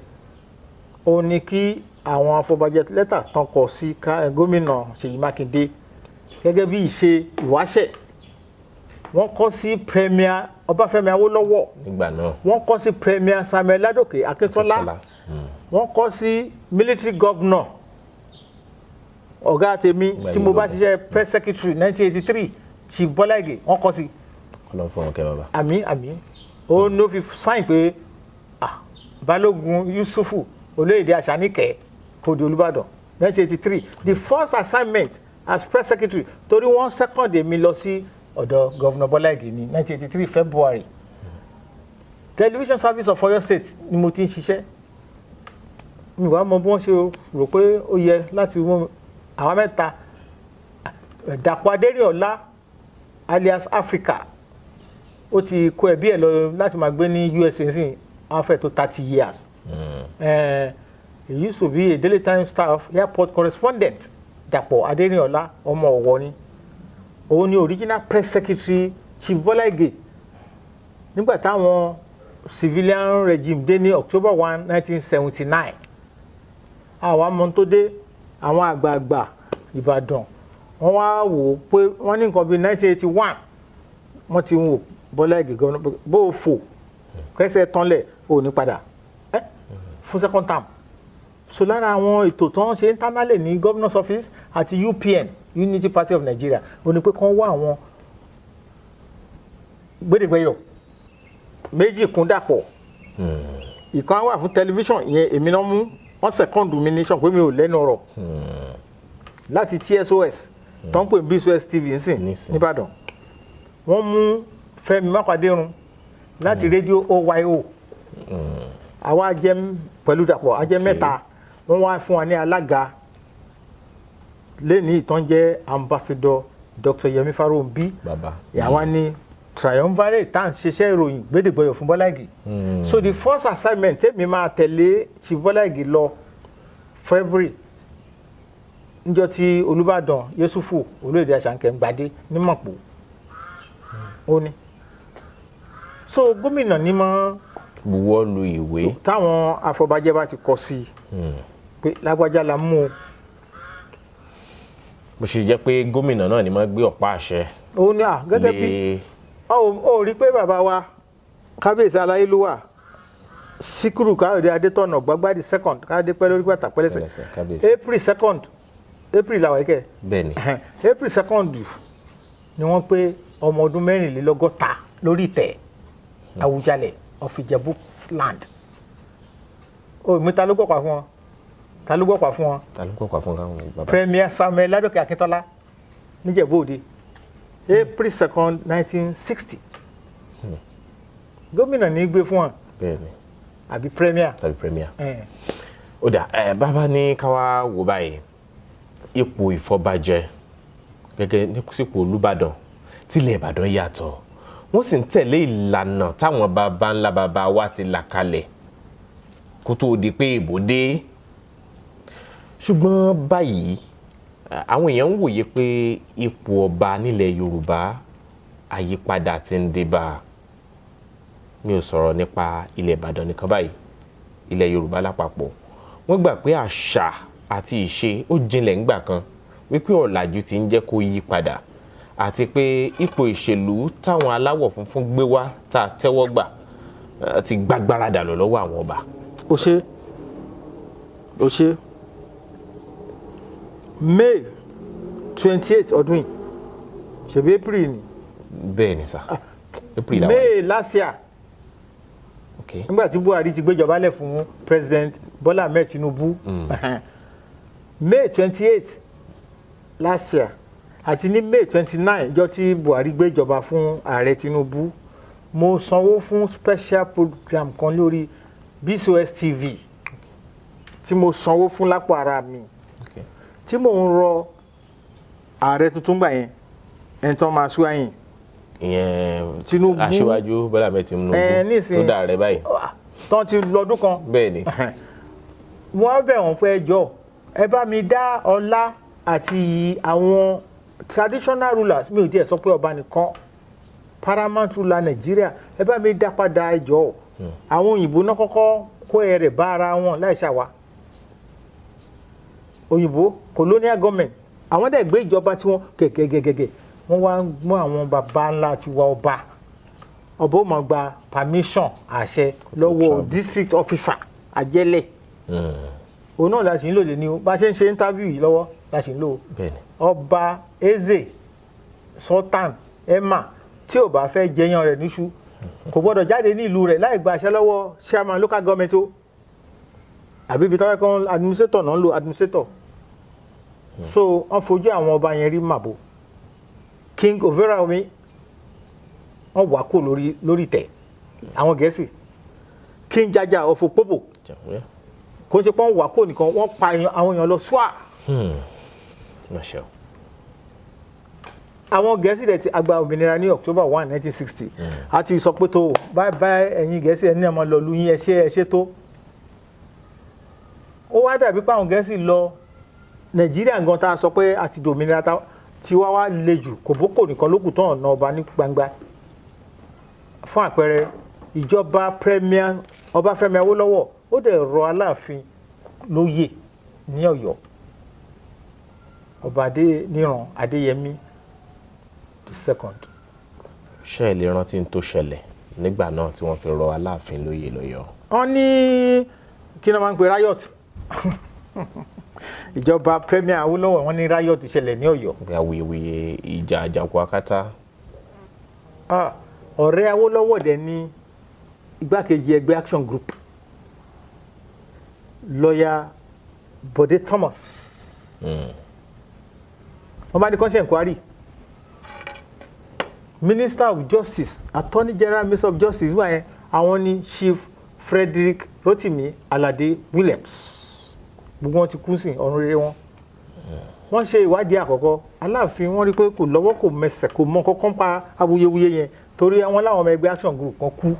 òun ni kí àwọn afọbajẹ lẹ́tà tán kọ sí gómìnà Ṣèyí Mákindé gẹ́gẹ́ bí ìṣe ìwáṣẹ̀. Wọ́n kọ sí Premier Ọbáfẹ́mi Awólọ́wọ̀ nígbà náà. Wọ́n kọ sí Premier Samuel Ládòkè Akíntọ́lá. Akíntọ́lá. Wọ́n kọ sí military governor, ọ̀gá tèmi Ìgbà tí yìí mo bá ló ṣiṣẹ́, press secretary 1983, Chief Bọ́lá Ìgè, wọ́n kọ sí. Ọlọ́run fún wọn kẹ́ bàbá. Àmì, àmì. Ó ní ó fi sign pé, ah, Balógun Yusufu Olóyèdè Àṣàníkẹ́ kò di Olúbàdàn 1983. The first assignment as press secretary, torí wọ́n second èmi lọ sí ọ̀dọ̀ Governor Bọ́lá Ìgè ní 1983 February. Television Service of Oyo State ni mo ti ń ṣiṣẹ́. Mi wàá mọ bí wọ́n ṣe rò pé ó yẹ láti mú àwọn mẹ́ta, Dàpọ̀ Adérìnọlá alias Africa. Ó ti kó ẹbí ẹ̀ lọ láti máa gbé ní USA sí afẹ́ tó 30 years. He used to be a Daily Times staff airport correspondent. Dàpọ̀ Adérìnọlá, ọmọ Ọ̀wọ̀ ni. Òun ni original press secretary Chief Bọ́lá Ìgè nígbà táwọn civilian regime dé ní October 1, 1979. Àwọn ọmọ tó dé, àwọn àgbààgbà Ìbàdàn, wọ́n wá wò ó pé wọ́n ní nǹkan bíi 1981, wọ́n ti ń wò Bọ́lá Ìgè gan bó o fò kẹsẹ̀ tánlẹ̀ ò ní padà ẹ́ fún second term. So lára àwọn ètò tó ń ṣe internally ní governor's office àti UPN, Unity Party of Nigeria, ó ní pé kán wá àwọn gbẹ́dẹ̀gbẹ́yọ̀ méjì kún dàpọ̀. Ìkan wà fún tẹlifíṣàn, ìyẹn èmi náà mú. Wọ́n second mi ní sọ pé mi ò lẹ́nu ọ̀rọ̀ láti TSOS tó ń pè BCOS TV nsìn Nísìn. nìbàdàn. Wọ́n mú Fẹ́mi Mápàdérun láti rédíò OYO. Àwa jẹ́ pẹ̀lú Dàpọ̀, a jẹ́ mẹ́ta. Wọ́n wá fún wa ní alága lẹ́ni ìtàn jẹ́ Ambassador Dr. Yemi Farounbi. Bàbá. Àwa ní triumvirate tá à ń ṣiṣẹ́ ìròyìn gbẹ́dẹ̀gbẹ́yọ̀ fún Bọ́lá Ìgè. So the first assignment tèmi máa tẹ̀lé ti Bọ́lá Ìgè lọ February, níjọ́ tí Olúbàdàn Yẹsùfù Olóyèdè Àṣàǹkẹ́ ń gbadé ní Mọ̀pó, ó ní so gómìnà ní mọ́ buwọ́ lu ìwé. Táwọn afọbajẹ bá ti kọ sí i pé lágbájá la mú o. Bó ṣe jẹ́ pé gómìnà náà ni máa gbé ọ̀pá àṣẹ Ó ní à gẹ́gẹ́ bí lé ó rí pé bàbá wa kábíyèsí aláyélúwà Síkírù Káyọ̀dé Adétọ̀nà Gbàgbádì second, káyọ̀dé pẹ́ lórí bàtà pẹ́lẹ́sẹ̀. Pẹ́lẹ́sẹ̀, kábíyèsí. April 2nd, April làwọn ẹ̀kẹ́. Bẹ́ẹ̀ ni. April 2nd ni wọ́n pé ọmọ ọdún 64 lórí ìtẹ́ Àwùjalẹ̀ of Ìjẹ̀bú land. Ó mi, ta ló gbọ́pàá fún wọn? Ta ló gbọ́pàá fún wọn? Ta ló kọ́kọ́ fún káwọn bàbá? Premier Samuel Ládòkè Akíntọ́lá níjẹ̀bú Òde, April 2nd, 1960. Gómìnà ní í gbé fún wọn Bẹ́ẹ̀ ni. àbí premier. Tàbí premier. Eh. Ó dà ẹ, bàbá, ní káwá wò báyìí, ipò ìfọbajẹ gẹ́gẹ́ ní sípò Olúbàdàn tilẹ̀ Ìbàdàn yàtọ̀, wọ́n sì ń tẹ̀lé ìlànà táwọn baba ńlá baba wa ti là kalẹ̀ kó tó di pé ìbò dé. Ṣùgbọ́n báyìí, àwọn èèyàn ń wòye pé ipò ọba nílẹ̀ Yorùbá, àyípadà ti ń dé bá a. Mi ò sọ̀rọ̀ nípa ilẹ̀ Ìbàdàn nìkan báyìí, ilẹ̀ Yorùbá lápapọ̀. Wọ́n gbà pé àṣà àti ìṣe ó jinlẹ̀ ńgbà kan, wípé ọ̀làjú ti ń jẹ́ kó yí padà, àti pé ipò ìṣèlú táwọn aláwọ̀ funfun gbé wá tá a tẹ́wọ́ gbà ti gbàgbára dànù lọ́wọ́ àwọn ọba. Ó ṣe, ó ṣe. May 28 ọdún yìí, ṣèbí April ni? Bẹ́ẹ̀ ni sà, April làwọn yìí. May last year, nígbà tí Buhari ti gbéjọba lẹ̀ fún President Bola Ahmed Tinubu, May 28 last year àti ní May 29, ìjọ tí Buhari gbéjọba fún ààrẹ Tinubu, mo sanwó fún special program kan lórí BCOS TV tí mo sanwó fún lápò ara mi, tí mò ń rọ ààrẹ tuntun gbà yẹn, ẹni tó máa sú àyìn. Ìyẹn Tinubu. Aṣíwájú Bọ́lá Ahmed Tinubu Ẹ, nísìnyí- tó dà rẹ báyìí. Tán ti lọ́dún kan. Bẹ́ẹ̀ ni. Wọ́n bẹ̀ wọ́n pé, ẹjọ́, ẹ bá mi dá ọlá Àti àwọn traditional rulers, mi ò tiẹ̀ sọ pé ọba nìkan, paramount ruler Nàìjíríà, ẹ bá mi dá padà, ẹ jọ̀ọ́. Àwọn òyìnbó náà kọ́kọ́ kó ẹrẹ̀ bá ara wọn láì ṣàwà. Òyìnbó, colonial government, àwọn dẹ̀ gbé ìjọba tí wọ́n gẹ̀gẹ̀gẹ̀gẹ̀, wọ́n wá ń mú àwọn baba ńlá tiwa, ọba. Ọba ó máa gba permission, àṣẹ lọ́wọ́ travel. district officer, àjẹlẹ̀. Òun náà la sì ń lò lé ní o. Bá a ṣe ń ṣe interview yìí lọ́wọ́ la sì ń lò ó. Ọba, eze, sultan, emir tí ò bá fẹ́ jẹyàn rẹ̀ níṣu, kò gbọ́dọ̀ jáde ní ìlú rẹ̀ láì gba àṣẹ lọ́wọ́ chairman local government o, àbí ibi táwọn kan administrator náà ń lo administrator. So wọ́n fojú àwọn ọba yẹn rí màbo. King Overa Omi, wọ́n wà kó lórí tẹ̀ àwọn Gẹ̀ẹ́sì. King Jaja of Opobo, kò ń ṣe pé wọ́n wà kó nìkan, wọ́n pa àwọn èèyàn lọ ṣùà. Má ṣe o. Àwọn Gẹ̀ẹ́sì dẹ̀ ti agba òmìnira ní October 1, 1960. A ti sọ pé tó báyìí báyìí, ẹ̀yin Gẹ̀ẹ́sì, ẹ̀ ní ọmọ lọ lu yín, ẹ ṣe, ẹ ṣe tó. Ó wá dàbí pé àwọn Gẹ̀ẹ́sì lọ Nàìjíríà gan, tá a sọ pé a ti dòmìnira, tá tí wá wá le jù, kòbókò nìkan ló kù tán ọ̀nà ọba ní gbangba. Fún àpẹẹrẹ, ìjọba Premier Ọbáfẹ́mi Awólọ́wọ̀, ó dẹ̀ rọ Aláàfin lóyè ní Ọ̀yọ́, Ọba Adéníran Adéyẹmí the Second. Ṣé ẹ lè rántí n tó ṣẹlẹ̀ nígbà náà tí wọ́n fi rọ Aláàfin lóyè lọ́yọ̀ọ́? Wọ́n ní kí ni wọ́n máa ń pè riot. Ìjọba Premier Awólọ́wọ̀, wọ́n ní riot ṣẹlẹ̀ ní Ọ̀yọ́. Bí awuyewuye, ìjà àjàkú akátá. Ah, ọ̀rẹ́ Awólọ́wọ̀ dẹ̀ ní igbákejì ẹgbẹ́ Action Group, lọ́yà Bọ̀dé Thomas. Wọ́n bá ní kọ́ńṣẹ́ inquiry. Minister of Justice, Attorney General, Minister of Justice wà yẹn, àwọn ní Chief Frederick Rotimi Alade Williams. Gbogbo wọn ti kú sí ọ̀run rere wọn. Wọ́n ṣe ìwádìí àkọ́kọ́. Aláàfin, wọ́n rí pé kò lọ́wọ́, kò mẹsẹ̀, kò mọ kọ́kọ́ pa awuyewuye yẹn, torí àwọn láwọn ọmọ ẹgbẹ́ Action Group kan kú.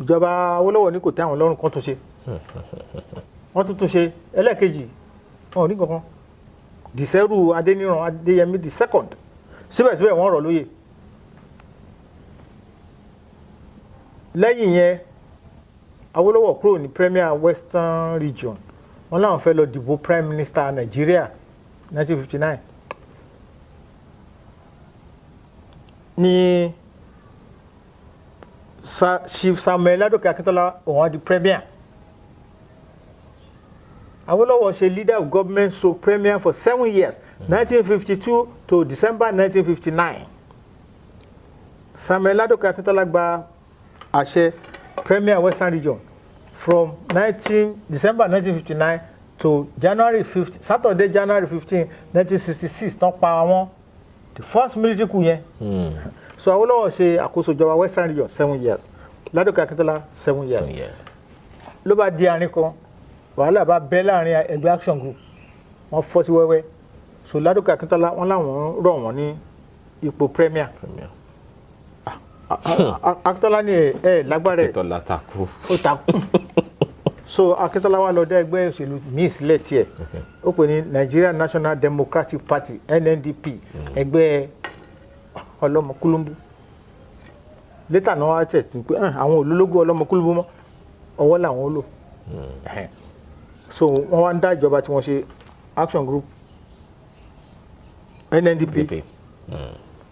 Ìjọba Awólọ́wọ̀ ní kò tẹ́ àwọn lọ́rùn, kan tún ṣe. Wọ́n tún tún ṣe ẹlẹ́ẹ̀kejì, wọn ò ní kankan. Dìsẹ́rù Adéníran Adéyẹmí the Second, síbẹ̀síbẹ̀ wọ́n rọ̀ lóyè. Lẹ́yìn yẹn, Awólọ́wọ̀ kúrò ní Premier Western Region, wọ́n láwọn fẹ́ lọ dìbò Prime Minister Nàìjíríà 1959 ní Chief Samuel Ládòkè Akíntọ́lá, òun á di Premier. Awólọ́wọ̀ ṣe leader of government, so Premier, for 7 years, 1952 to December 1959. Samuel Ládòkè Akíntọ́lá gba àṣẹ Premier Western Region from 19 December 1959 to January 15, Saturday, January 15, 1966, tán pa wọ́n, the first military coup yẹn. So Awólọ́wọ̀ ṣe àkóso ìjọba Western Region 7 years, Ládòkè Akíntọ́lá 7 years. 7 years. Ló bá di àárín kan, wàhálà bá bẹ́ láàrin ẹgbẹ́ Action Group, wọ́n fọ́ sí wẹ́wẹ́. So Ládòkè Akíntọ́lá, wọ́n láwọn rọ̀ wọ́n ní ipò Premier. Premier. Akíntọ́lá ní ẹ ẹ lágbára ẹ. Akíntọ́lá takú. Ó takú. So Akíntọ́lá wá lọ dá ẹgbẹ́ òṣèlú míì sílẹ̀ tiẹ̀, ó pè ní Nigeria National Democratic Party, NNDP, ẹgbẹ́ ọlọ́mọ kúlúmbú. Later náà wá tẹ̀ tún pé "Ah, àwọn olólógó ọlọ́mọ kúlúmbú mọ́, ọwọ́ làwọn ó lò." Ẹhẹ́n. So wọ́n wá ń dá ìjọba tí wọ́n ṣe, Action Group, NNDP, PP.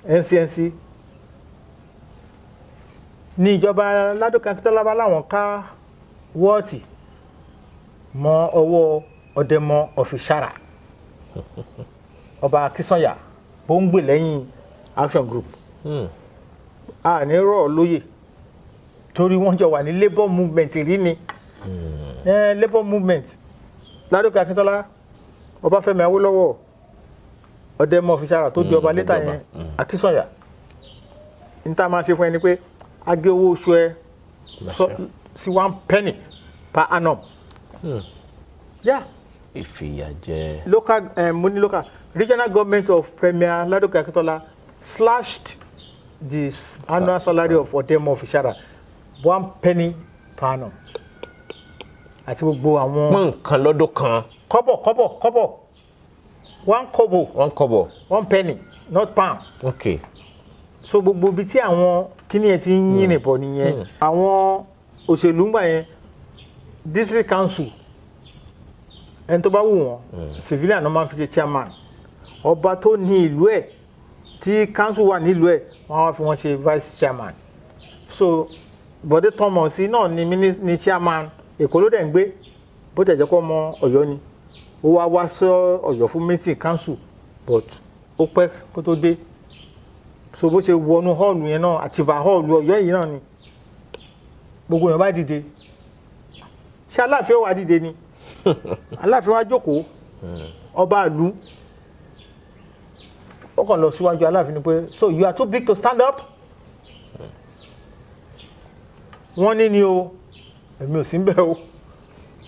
NCNC. Ní ìjọba Ládòkè Akíntọ́lá bá láwọn ká wọ́ọ̀tì mọ́ ọwọ́ Ọ̀dẹ̀mọ Ọ̀fìsàrà, Ọba Akínsànyà, bó ń gbè lẹ́yìn Action Group, a ní rọ̀ ọ́ lóyè, torí wọ́n jọ wà ní labour movement rí ni. Labour movement, Ládòkè Akíntọ́lá, Ọbáfẹ́mi Awólọ́wọ̀, Ọ̀dẹ̀mọ Ọ̀fìsàrà tó di ọba tó létà di ọba. yẹn, Akínsànyà. N tá a máa ṣe fún ẹ ni pé a gé owó oṣù ẹ sí 1 penny per annum. Yeah. Ìfìyàjẹ. Local, mo ní local, regional government of Premier Ladoke Akintola slashed the annual salary of Odemo Ofishara 1 penny per annum. Àti gbogbo àwọn Pọ́n nǹkan lọ́dún kan. Kọ́bọ̀, kọ́bọ̀, kọ́bọ̀, 1 kobo. 1 kọ́bọ̀. 1 penny, not pound. So gbogbo ibi tí àwọn kíní yẹn ti ń yìnrìn bọ̀ nìyẹn. Àwọn òṣèlú ń gbà yẹn, district council, ẹni tó bá wù wọ́n, civilian náà máa ń fi ṣe chairman. Ọba tó ní ìlú ẹ̀, tí council wà nílùú ẹ̀, wọ́n á wá fi wọ́n ṣe vice chairman. So Bọ̀dé Thomas náà ni ni chairman. Èkó ló dẹ̀ ń gbé, bó tẹ̀ jẹ́ kó ọmọ Ọ̀yọ́ ni. Ó wá wá sọ Ọ̀yọ́ fún meeting council, but ó pẹ́ kó tó dé. So bó ṣe wọnú hall yẹn náà, Àtìbà Hall Ọ̀yọ́ yìí náà ni, gbogbo yẹn bá dìde. Ṣé Aláàfin ó wá dìde ni? Aláàfin wá jókòó. Ọba ìlú, ó kàn lọ síwájú Aláàfin ni pé, "So you are too big to stand up?" Wọ́n ní ni o, èmi ò sí ń bẹ̀ o.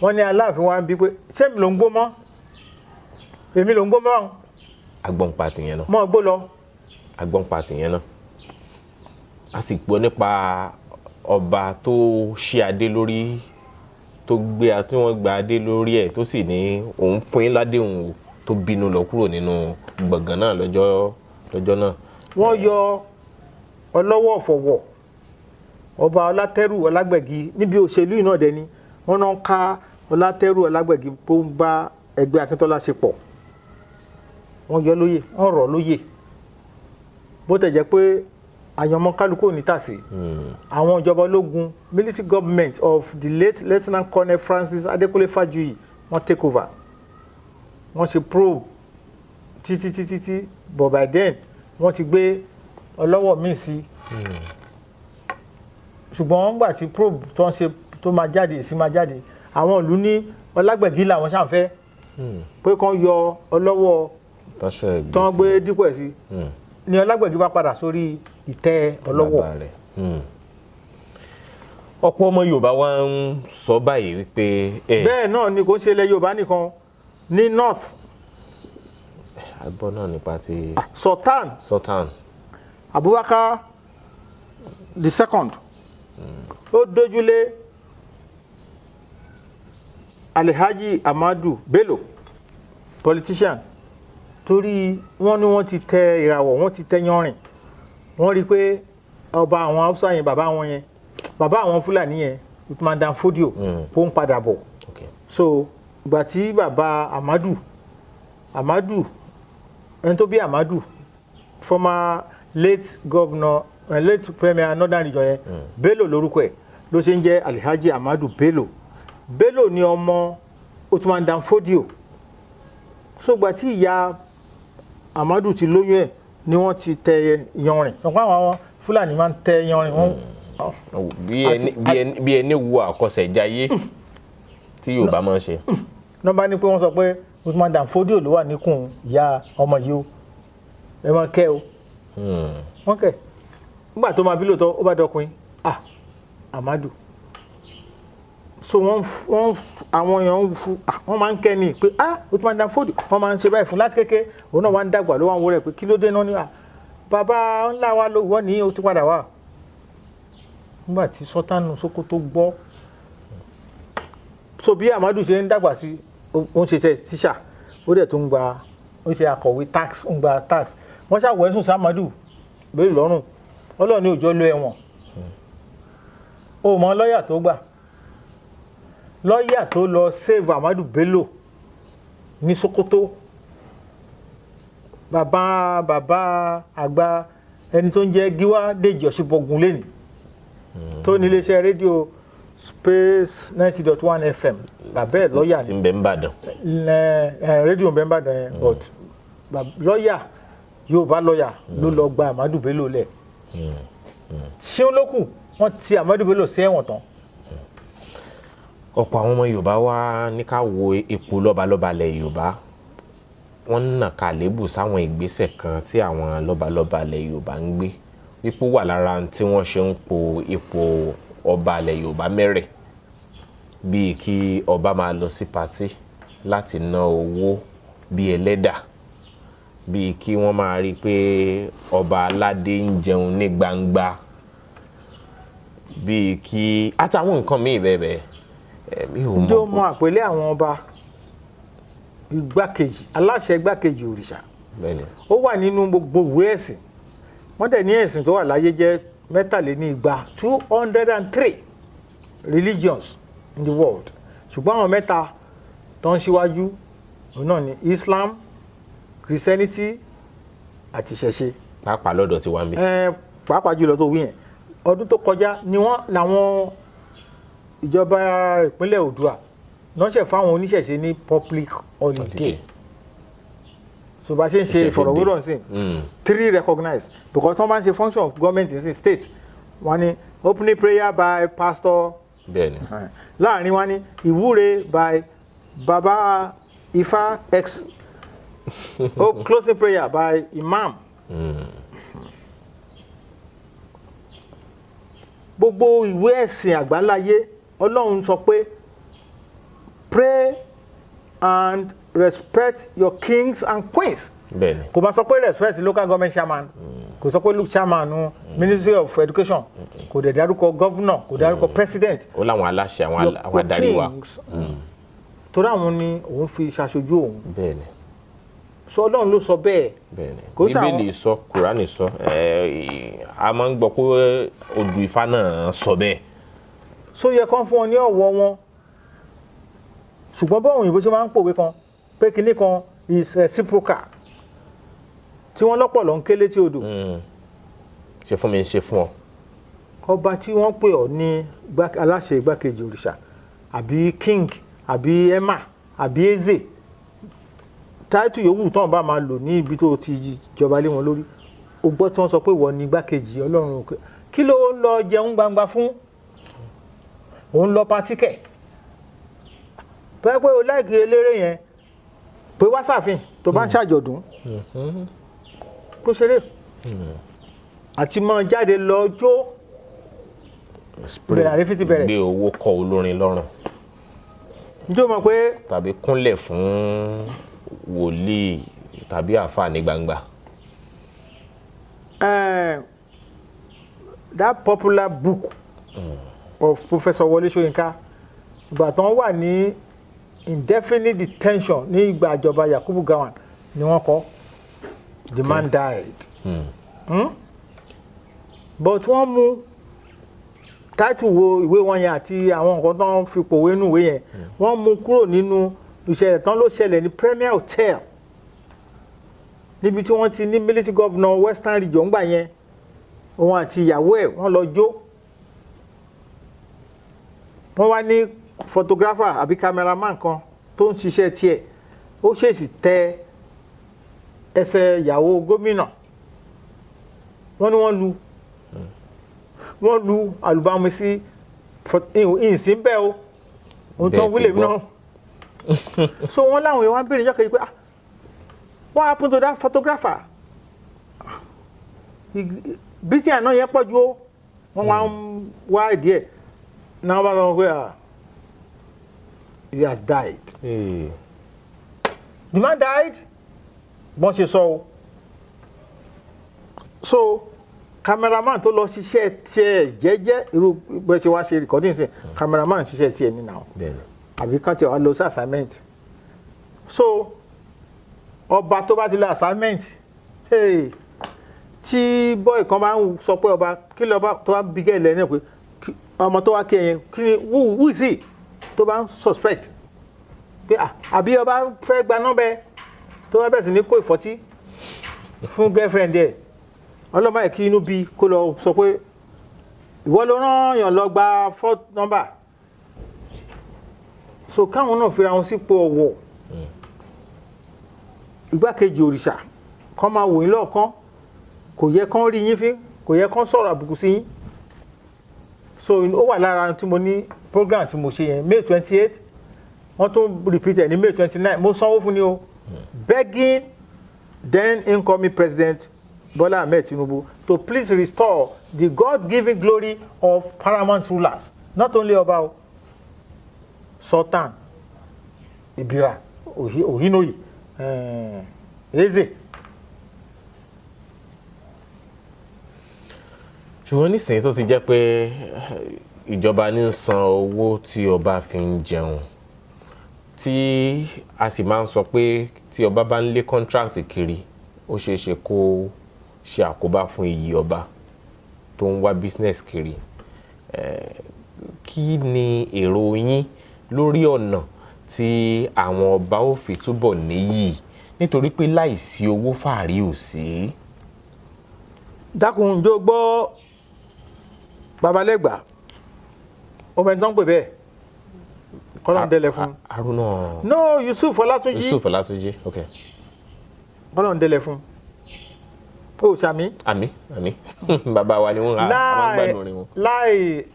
Wọ́n ní Aláàfin wa ń bi pé, ṣé èmi ló ń gbó mọ́? Èmi ló ń gbó mọ́? Agbọ́npa tìyẹn náà. Mọ́ gbó lọ. Agbọ́npa tìyẹn náà. A sì gbọ́ nípa ọba tó ṣí adé lórí, tó gbé, tí wọ́n gba adé lórí ẹ̀, tó sì ní òun fún yín ládé òun o, tó bínú lọ kúrò nínú gbọ̀ngàn náà lọ́jọ́ náà. Wọ́n yọ Ọlọ́wọ́ ọ̀fọ̀wọ̀, Ọba Ọlátẹ́rù Ọlágbẹ̀gì, níbi òṣèlú yìí náà dẹni wọ́n náà ká Ọlátẹ́rù Ọlágbẹ̀gì tó ń bá ẹgbẹ́ Akíntọ́lá ṣe pọ̀. Wọ́n yọ lóyè, wọ́n rọ̀ lóyè, bó tẹ̀ jẹ́ pé àyànmọ́ kálukú ò ní tàsé. Àwọn ìjọba ológun, military government of the late Lieutenant Colonel Francis Adekunle Fajuyi, wọ́n take over. Wọ́n ṣe probe títí títí tí, but by then wọ́n ti gbé ọlọ́wọ́ míì sí. Ṣùgbọ́n nígbà tí probe tó ń ṣe tó máa jáde, èsì máa jáde, àwọn ìlú ní Ọlágbẹ̀gí làwọn ṣàǹfẹ́, pé kán yọ ọlọ́wọ́ tọ́ṣẹ̀ tó ń gbé dípò ẹ̀ sí ni. Ọlágbẹ̀gí bá padà sórí ìtẹ́ ọlọ́wọ́. Bàbá rẹ̀. Ọ̀pọ̀ ọmọ Yorùbá wa ń sọ báyìí wípé ẹ Bẹ́ẹ̀ náà ni kò ń ṣe ilẹ̀ Yorùbá nìkan, ní north. Agbọ́ náà nípa ti Sultan Sultan Abubakar the Second, ó dójúlé Alhaji Amadu Bello, politician, torí wọ́n ní wọ́n ti tẹ ìràwọ̀, wọ́n ti tẹ yanrìn. Wọ́n rí i pé ọba àwọn Haúsá yẹn, bàbá wọn yẹn, bàbá àwọn Fúlàní yẹn, Uthman Dan Fodio, ó ń padà bọ̀. So ìgbà tí bàbá Amadu, ẹni tó bí Amadu, former late governor, late premier Northern Region yẹn, Bello lórúkọ ẹ̀, ló ṣe ń jẹ́ Alhaji Amadu Bello. Bello ni ọmọ Uthman Dan Fodio. So ìgbà tí ìyá Amadu ti lóyún ẹ̀ ni wọ́n ti tẹ yanrìn. Ọ̀pọ̀ àwọn Fúlàní máa ń tẹ yanrìn wọ́n. Bí ẹni wo àkọsẹ̀jayé tí Yorùbá máa ń ṣe. Nọ́mbà ní pé wọ́n sọ pé Uthman Dan Fodio ló wà níkùn ìyá ọmọ yìí o, ẹ máa kẹ́ o. Wọ́n kẹ́. Nígbà tó máa bí lóòótọ́, ó bá dọkùnrin, ah, Amadu. So wọ́n àwọn èèyàn ń fu, ah, wọ́n máa ń kẹ́ ni pé, ah, Uthman Dan Fodio. Wọ́n máa ń ṣe báyìí fún láti kéke. Òun náà wá ń dàgbà, ló wá ń wúrẹ̀ pé kí ló dé náà ní, ah, bàbá ńlá wa ló wọ́n ní, ó ti padà wá. Nígbà tí Sultan Sokoto gbọ́, so bí Amadu ṣe ń dàgbà sí, ó ń ṣe tíṣà, ó dẹ̀ tún gba, ó ṣe akọ̀wé tax, ó ń gba tax. Wọ́n ṣàwọ̀ ẹ̀sùn sí Amadu Bello lọ́rùn. Ọlọ́run ní òjò lọ ẹ̀wọ̀n. Ó mọ lọ́ọ̀yà tó gbà, lọ́ọ̀yà tó lọ save Amadu Bello ní Sokoto, bàbá àgbà ẹni tó ń jẹ́ Gíwá Dèjì Ọ̀ṣibọ̀gùn lẹ́nìí, tó ní iléeṣẹ́ rédíò Space 90.1 FM, bàbá ẹ̀ lọ́ọ̀yà tí ni. ń bẹ ń bàdàn. Ẹ rédíò bẹ́ẹ̀ bàdàn yẹn, but lọ́ọ̀yà, Yorùbá lọ́ọ̀yà ló lọ gba Amadu Bello lẹ̀. Ṣéun ló kù, wọ́n ti Amadu Bello sí ẹ̀wọ̀n tán. Ọ̀pọ̀ àwọn ọmọ Yorùbá wá ní ká wo ipò lọ́balọ́ba ilẹ̀ Yorùbá. Wọ́n ń nàka àlébù sáwọn ìgbésẹ̀ kan tí àwọn lọ́balọ́ba ilẹ̀ Yorùbá ń gbé, wípé ó wà lára tí wọ́n ṣe ń po ipò ọba ilẹ̀ Yorùbá mẹ́rẹ̀, bíi kí ọba máa lọ sí party láti ná owó bíi ẹlẹ́dà, bíi kí wọ́n máa rí i pé ọba aládé ń jẹun ní gbangba, bíi kí àtàwọn nǹkan míì bẹ́ẹ̀ bẹ́ẹ̀. Mi ò Ǹjẹ́ o mọ̀. mọ àpèlé àwọn ọba igbákejì, aláṣẹ igbákejì òrìṣà? Bẹ́ẹ̀ni. Ó wà nínú gbogbo ìwé ẹ̀sìn. Wọ́n dẹ̀ ní ẹ̀sìn tó wà láyé jẹ́ 203, 203 religions in the world, ṣùgbọ́n àwọn mẹ́ta tó ń ṣíwájú òun náà ni Islam, Christianity àti ìṣẹ̀ṣe. Pàápàá lọ́dọ̀ tí wàá ń bí. Ẹ pàápàá jùlọ tó wí yẹn, ọdún tó kọjá ni wọ́n làwọn ìjọba ìpínlẹ̀ Oòduà náà ṣe fáwọn oníṣẹ̀ṣe ní public holiday. Holiday. So bá ṣe ń ṣe Ìṣẹ̀ṣe ìfọ̀rọ̀wérọ̀ sí three recognized, because wọ́n bá ń ṣe function of government in state, wọ́n ní opening prayer by pastor, láàrin wọ́n ní ìwúre by Baba Ifá x, oh, closing prayer by imam. Gbogbo ìwé ẹ̀sìn àgbáláyé, Ọlọ́run sọ pé pray and respect your kings and queens. Kò bá sọ pé respect local government chairman, kò sọ pé look chairman ministry of education, kò dẹ̀ dárúkọ governor, kò dárúkọ president. Ó láwọn aláṣẹ, àwọn Your àwọn adarí wa. kings, torí àwọn ni òun fi ṣaṣojú òun. Sọ Ọlọ́run ló sọ bẹ́ẹ̀. Kò sí àwọn- Bíbélì sọ, Kùránì sọ, a máa ń gbọ́ pé odù Ifá náà sọ bẹ́ẹ̀. So yẹ kán fún ọ ní ọ̀wọ̀ wọn, ṣùgbọ́n bọ́ọ̀ òyìnbó ṣe máa ń pòwe kan pé kinní kan is reciprocal, tí wọ́n lọ́pọ̀lọ́ ń ké létí odò. Ṣe fún mi, ṣe fún ọ. Ọba tí wọ́n pè ọ́ ní aláṣẹ igbákejì òrìṣà àbí king àbí emma àbí eze, táìtù yòówù tán bá máa lò ní ibi tó ti jọba lé wọn lórí, o gbọ́ tí wọ́n sọ pé ìwọ ni igbákejì Ọlọ́run òkè, kí ló ń lọ jẹun gbangba fún? Òun lọ party kẹ̀ pé o láìkí eléré yẹn, pé wá sáàfin tó bá ń ṣàjọ̀dún kó ṣeré àti máa jáde lọ jó. Spray. Bẹ̀rẹ̀ àrífín ti bẹ̀rẹ̀. Gbé owó kọ́ olórin lọ́rùn. Njẹ́ o mọ̀ pé tàbí kúnlẹ̀ fún wòlíì tàbí àáfàá ní gbangba. That popular book of Professor Wọlé Ṣóyínká, ìgbà tó ń wà ní indefinite detention ní ìgbà ìjọba Yakubu Gowon ni wọ́n kọ. The man died. But wọ́n mú táìtù wo ìwé wọn yẹn àti àwọn nǹkan tó ń fi pòwe nínú ìwé yẹn, wọ́n mú kúrò nínú ìṣẹ̀lẹ̀ tán ló ṣẹlẹ̀ ní Premier Hotel, níbi tí wọ́n ti ní military governor Western Region gbà yẹn, òun àti ìyàwó ẹ̀ wọ́n lọ jó. Wọ́n wá ní photographer àbí cameraman kan tó ń ṣiṣẹ́ tiẹ̀, ó ṣèṣì tẹ ẹsẹ̀ ìyàwó gómìnà. Wọ́n ní wọ́n lu àlùbami sí ìsín bẹ́ẹ̀ o, ohun tó ń Bẹ́ẹ̀ ti wílé mi gbọ́. náà. So wọ́n láwọn èèyàn wá ń béèrè níjọ́ kejì pé, "Ah, what happened to that photographer?" Bí tí àná yẹn pọ̀ ju ó, wọ́n wá ń wá ìdí ẹ̀ náà, wọ́n bá sọ pé, "Ah, he has died." The man died, bọ́n ṣe sọ o. So cameraman tó lọ ṣiṣẹ́ tiẹ̀ jẹ́jẹ́, irú bẹ́ẹ̀ ṣe wá ṣe recording sí, cameraman ṣiṣẹ́ tiẹ̀ ní now, àbí kán tiẹ̀ wá lọ sí assignment. So ọba tó bá ti lọ assignment, hey, tí boy kan bá ń sọ pé ọba kí ló ọba tó bá bí gẹ́lẹ́ náà pé ọmọ tó wá kí ẹyẹn kí ni, who is he, tó bá ń suspect pé, ah, àbí ọba fẹ́ gba nọ́mbà ẹ, tó bá bẹ̀rẹ̀ sí ní kó ìfọ́tí fún girlfriend ẹ̀, ọlọ́mọ ẹ̀ kí inú bí kó lọ sọ pé ìwọ ló rán yàn lọ gba phone number. So káwọn náà fira wọn sípò ọ̀wọ̀ igbákejì òrìṣà, kán máa wò yín lọ́ọ̀kan, kò yẹ kán rí yín fín, kò yẹ kán sọ̀rọ̀ àbùkù sí yín. So ó wà lára tí mo ní program tí mo ṣe yẹn May 28, wọ́n tún repeat ẹ̀ ní May 29. Mo sanwó fún ni o, begging then incoming President Bola Ahmed Tinubu to please restore the God-given glory of paramount rulers, not only ọba o, Sultan, Ibira, Ohinoyi, Eze. Ṣùgbọ́n nísìnyí tó ti jẹ́ pé Ìjọba ní ń san owó tí ọba fi ń jẹun, tí a sì máa ń sọ pé tí ọba bá ń lé contract kiri, ó ṣeé ṣe kó ṣe àkóbá fún iyì ọba tó ń wá business kiri. Kí ni èrò yín lórí ọ̀nà tí àwọn ọba ó fi túbọ̀ níyì, nítorí pé láìsí owó, fàárí ò sí? Dákun, njó gbọ́ Babalẹ́gbà, ọmọ ẹni tó ń pè bẹ́ẹ̀, kọ́lọ́n délẹ̀ fún. Haruna. No, Yusuf Ọlátúnjí. Yusuf Ọlátúnjí, ok. Kọ́lọ́n délẹ̀ fún ó sàmì. Àmín, àmín. Bàbá wa ni wọ́n, a máa ń gbádùn orin wọn. Láì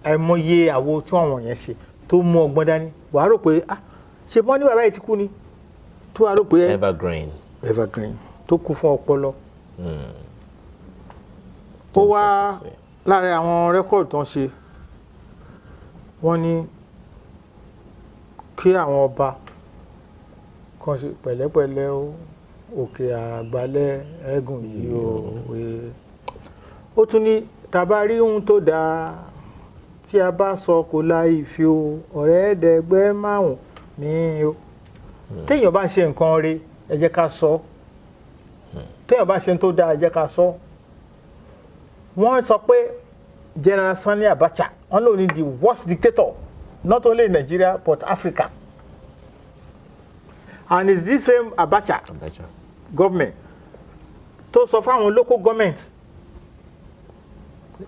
àìmọye àwo tí àwọn yẹn ṣe tó mú ọgbọ́n dání, wàá rò pé, ah, ṣe bọ́n ní bàbá yìí ti kú ni, tó wàá rò pé Evergreen. Evergreen tó kún fún ọpọlọ. Ó wá lára àwọn record tó ń ṣe, wọ́n ní kí àwọn ọba kan ṣe pẹ̀lẹ́pẹ̀lẹ́ o, òkè àgbálẹ̀ ẹ̀gùn yìí o e. Ó tún ní tàbá rí ohun tó dáa tí a bá sọ kò láì fi o, ọ̀rẹ́ ẹ̀ẹ́dẹ́gbẹ́ márùn ní o. Téèyàn bá ń ṣe nǹkan re, ẹ jẹ́ ká sọ. Téèyàn bá ṣe tó dáa, ẹ jẹ́ ká sọ. Wọ́n sọ pé General Sani Abacha, wọ́n lò ní the worst dictator not only in Nigeria but Africa, and it's this same Abacha Abacha. government tó sọ fáwọn local governments,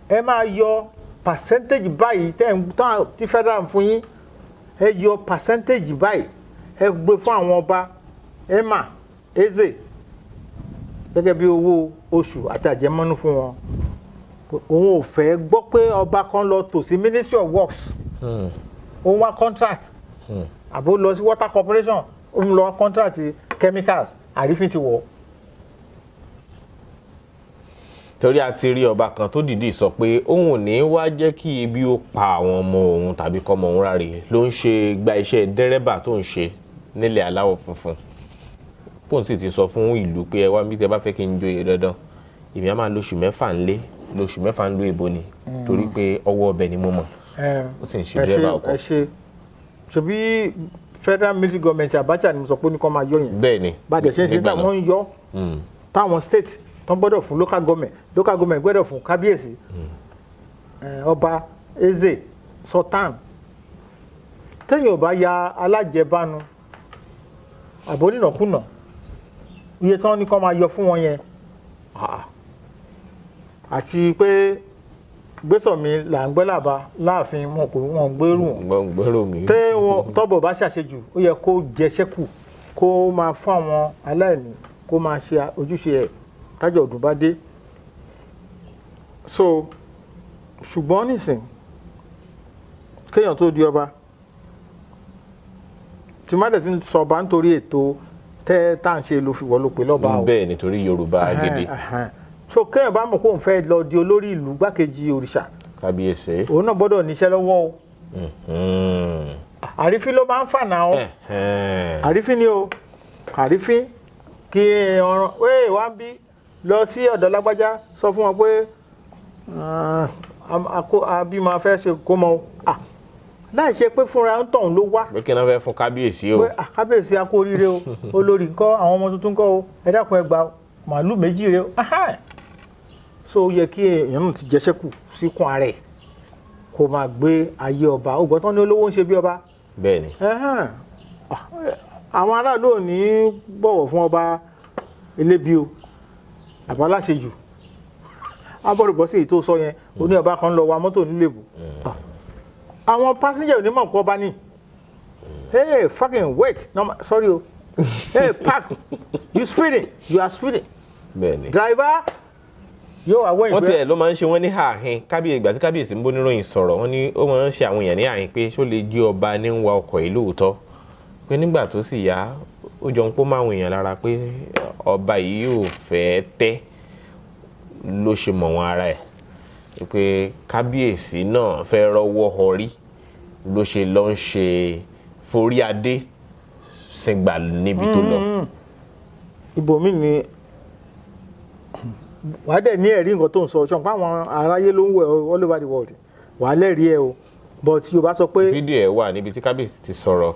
ẹ máa yọ percentage báyìí tẹ́ ń tán tí federal ń fún yín, ẹ yọ percentage báyìí, ẹ gbé fún àwọn ọba, emir, eze, gẹ́gẹ́ bí owó oṣù àti àjẹmọ́nú fún wọn. Òun ò fẹ́ gbọ́ pé ọba kan lọ tò sí Ministry of Works, òun wá contract, àbó lọ sí Water Corporation, òun lọ contract chemicals. Àrífín ti wọ̀. Torí a ti rí ọba kan tó dìídì sọ pé òun ò ní wá jẹ́ kí ebi ó pa àwọn ọmọ òun tàbí kọ́mọ òun ráre, ló ń ṣe gba iṣẹ́ dẹ́rẹ́bà tó ń ṣe nílẹ̀ aláwọ̀ funfun. Pọ́ùn sì ti sọ fún ìlú pé ẹ wá bí tẹ bá fẹ́ kí n joyè dandan, èmi á máa lóṣù 6 ńlé, lóṣù 6 ń lo èbó ni, torí pé ọwọ́ ọbẹ̀ ni mo mọ̀. Ó sì ń ṣe Ẹ ṣe. dírẹ́bà ọkọ̀. Ẹ ṣe. Ṣebí federal military government Abacha ni mo sọ pé ó ní kó máa yọ yẹn. Bẹ́ẹ̀ ni. Bá a dẹ̀ ṣe ń ṣe Nígbà náà. táwọn ń yọ, táwọn state tó ń gbọ́dọ̀ fún local government, local government gbọ́dọ̀ fún kábíyèsí, ọba, eze, sultan. Téèyàn ò bá ya alájẹbánu àbó nínàkúnà, iye tí wọ́n ní kó máa yọ fún wọn yẹn, ah, àti pé gbèsòmí là ń gbẹ́ làbá láàfin, wọn kò wọn gbérù wọn. Gbọ́rọ̀ mi. Tẹ́ wọn tọ́bọ̀ bá ṣàṣejù, ó yẹ kó jẹ ṣẹ́kù, kó máa fún àwọn aláìní, kó máa ṣe ojúṣe ẹ̀ tájọ̀ ọdún bá dé. So ṣùgbọ́n nísìn, kéèyàn tó di ọba, tí má dẹ̀ ti ń sọ ọba nítorí ètò tẹ́ tá à ń ṣe ló fi wọ́ ló pè lọ́ba o. Bẹ́ẹ̀, nítorí Yorùbá gidi. Ẹhẹ́n. So kéèyàn bá mọ̀ kó òun fẹ́ lọ di olórí ìlú, gbákejì òrìṣà, Kábíyèsí. òun náà gbọ́dọ̀ níṣẹ́ lọ́wọ́ o. Àrífín ló máa ń fà náà o. Àrífín ni o, àrífín kí ọ̀ràn wéè wá ń bí lọ sí ọ̀dọ̀ lágbájá, sọ fún wọn pé àbí máa fẹ́ ṣe kó mọ o. Ah, láì ṣe pé fúnra ń tọ̀hún ló wá. Pé kí náà fẹ́ fún kábíyèsí o. Pé, ah, kábíyèsí, a kú oríire o, olórí ńkọ́, àwọn ọmọ tuntun ńkọ́ o, ẹ dákun, ẹ gba màálù 2 rẹ o. Ahán. So ó yẹ kí èèyàn náà ti jẹsẹ́ kù síkùn ara ẹ̀, kó máa gbé ayé ọba. Ó gbọ́ tán ní olówó ń ṣe bí ọba. Bẹ́ẹ̀ ni. Ẹhẹ́n. Ah, àwọn aráàlú ò ní bọ̀wọ̀ fún ọba elébi o, àbá aláṣejù abọ́dọ̀bọ̀ sí èyí tó sọ yẹn. Ó ní ọba kan lọ wa mọ́tò nílé ìbò. Ah, àwọn passenger ò ní mọ̀ pé ọba ní, "Hey, fucking wait." No, sorry o. "Hey, park, you speeding, you are speeding." Bẹ́ẹ̀ ni. Driver yóò wá wẹ̀yìn Wọ́n pé tiẹ̀ ló máa ń ṣe wọ́n ní ààhin kábíyèsí. Ìgbà tí kábíyèsí ń bóníròyìn sọ̀rọ̀, wọ́n ní ó máa ń ṣe àwọn èèyàn ní ààhin pé ṣó lè jí ọba ní ń wa ọkọ̀ yìí lóòótọ́, pé nígbà tó sì yá, ó jọ ń pọ́ máwọn èèyàn lára pé ọba yìí yóò fẹ́ tẹ́ ló ṣe mọ̀ wọn ara ẹ̀, pé kábíyèsí náà fẹ́ rọ́wọ́ họrí ló ṣe lọ́ ń ṣe forí adé sìngbà níbi tó lọ. Ibòmí ni. Wàá dẹ̀ ní ẹ̀rí nǹkan tó ń sọ ṣọ́n pé àwọn aráyé ló ń wẹ̀ all over the world, wàá lẹ́rìí ẹ o, but Yorùbá sọ pé Fídíò ẹ̀ wà níbi tí kábíyèsí ti sọ̀rọ̀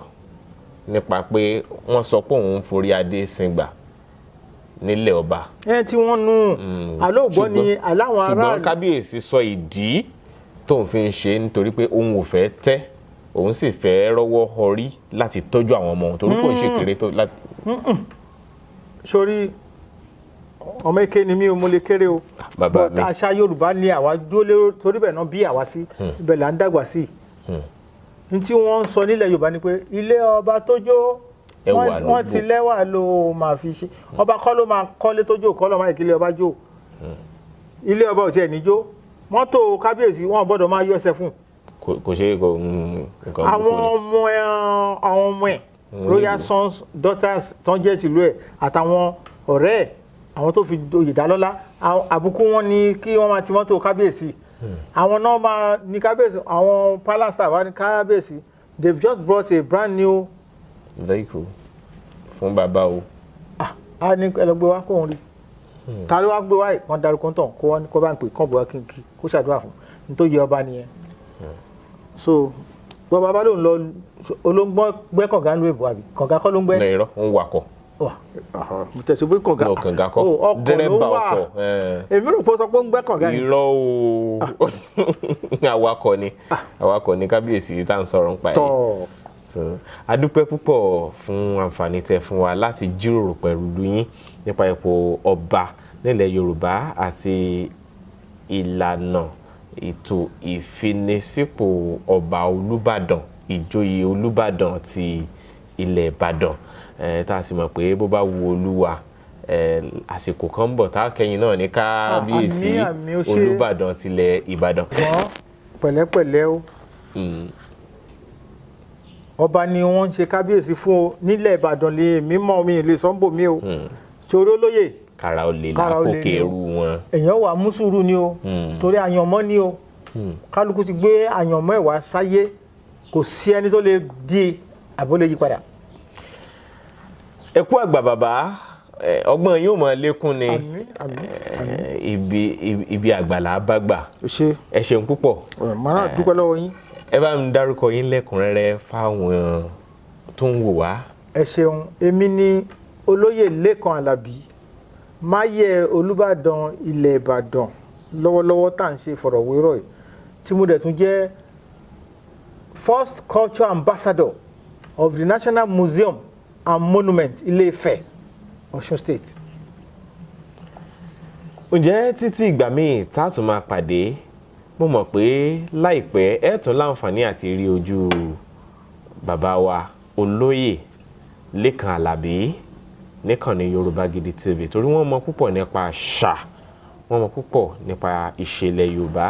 nípa pé wọ́n sọ pé òun ń forí adé singbà nílẹ̀ ọba. Ẹ tí wọ́n nù àlóògbọ́ ni aláwọn Ṣùgbọ́n aráàlú. kábíyèsí sọ ìdí tóun fi ń ṣe, nítorí pé òun ò fẹ́ tẹ́, òun sì fẹ́ rọ́wọ́ họrí láti tọ́jú àwọn ọmọ òun, torí kò ń ṣe kéré tó láti. Sórí ọmọ eke ni mí o, mo lè kéré o. Bàbá But mi. àṣà Yorùbá ni àwa dúró lé, torí bẹ́ẹ̀ náà bí àwa sí ibẹ̀ là ń dàgbà sí. N tí wọ́n ń sọ nílẹ̀ Yorùbá ni pé ilé ọba tó jó Ẹwà ló wọ́n ti bò. lẹ́wà ló máa fi ṣe. Ọba kọ́ ló máa kọ́lé tó jó, kọ́ ló máa ìkílẹ̀ ọba jó. Ilé ọba ò tiẹ̀ ní jó. Mọ́tò kábíyèsí, wọn ò gbọ́dọ̀ máa yọ ẹsẹ̀ fún un. Kò ṣe é, kò nǹkan Àwọn burúkú ni. ọmọ ẹ, àwọn ọmọ ẹ, royal sons, daughters tó ń jẹ́ tìlú ẹ̀, àtàwọn ọ̀rẹ́ ẹ̀, àwọn tó fi oyè dá lọ́lá, àbùkù wọn ni kí wọ́n máa ti mọ́tò kábíyèsí. Àwọn náà máa ní kábíyèsí, àwọn palace staff wá ní kábíyèsí, they've just brought a brand new vehicle fún bàbá o. Ah, a ní ẹ lọ gbé wá kóun rí. Ta ló wá gbé wá yìí? Kan darúkọ tán kó wá, kó bá ń pè kán bọ̀ wá kí n kí kó ṣàdúrà fún nítorí ọba nìyẹn. So bọ́ba bá lóun lọ olóńgbọ́n gbẹ́ kànga ń lo èbò, àbí kànga kọ́ ló ń gbẹ́? Ní irọ́, ń wakọ̀. Wà, mo tẹ̀sí pé kànga. Ní kànga kọ́. Oh, ọkọ̀ ló Dírẹ́bà wà. ọkọ̀, eh. Èmi rò pé ó sọ pé ó ń gbẹ́ kànga ni. Irọ́ o, awakọ̀ ni, awakọ̀ ni kábíyèsí tá à ń sọ̀rọ̀ nípa ẹ̀. Tọ̀. So a dúpẹ́ púpọ̀ fún àǹfààní tẹ́ fún wa láti jíròrò pẹ̀lú yín nípa ipò ọba nílẹ̀ Yorùbá àti ìlànà ètò ìfinisípò ọba Olúbàdàn, ìjòyè Olúbàdàn ti ilẹ̀ Ìbàdàn, tá a sì mọ̀ pé bó bá wu Olúwa, àsìkò kan ń bọ̀ tá a kẹ́yìn náà ní kábíyèsí Àmín, àmín, ó ṣé. Olúbàdàn tilẹ̀ Ìbàdàn. Wọ́n pẹ̀lẹ́pẹ̀lẹ́ o. Ọba ni wọ́n ń ṣe kábíyèsí fún o nílẹ̀ Ìbàdàn, lè mímọ́ mi lè sọ́nbò mi o, torí olóyè Kára ó lè Kára ó lè lákòókè ní o. ẹrú wọn. Èèyàn wà mú sùúrù ni o, torí àyànmọ́ ni o. Kálukú ti gbé àyànmọ́ ẹ̀ wá sáyé, kò sí ẹni tó lè di àbó lè yí padà. Ẹ kú àgbà bàbá, ọgbọ́n yóò máa lékún ni. Àmín, àmín. Ibi àgbàlá bá gbà. Ó ṣe. Ẹ ṣeun púpọ̀. Màá náà dúpẹ́ lọ́wọ́ yín. Ẹ bá ń dárúkọ yín lẹ́kùnrẹ́rẹ́ fáwọn tó ń wò wá. Ẹ ṣeun. Èmi ni olóyè Lékan Àlàbí, máyẹ̀ Olúbàdàn ilẹ̀ Ìbàdàn lọ́wọ́lọ́wọ́ tá à ń ṣe ìfọ̀rọ̀wérọ̀ yìí, tí mo dẹ̀ tún jẹ́ first culture ambassador of the National Museum and Monument, Ilé-Ifẹ̀, Ọ̀ṣun State. Ǹjẹ́ títí ìgbà míì tá a tún máa pàdé, mo mọ̀ pé láìpẹ́ ẹ tún láǹfààní àti rí ojú bàbá wa olóyè Lékan Àlàbí níkànnì Yorùbá Gidi TV, torí wọ́n mọ̀ púpọ̀ nípa àṣà, wọ́n mọ̀ púpọ̀ nípa ìṣẹ̀lẹ̀ Yorùbá.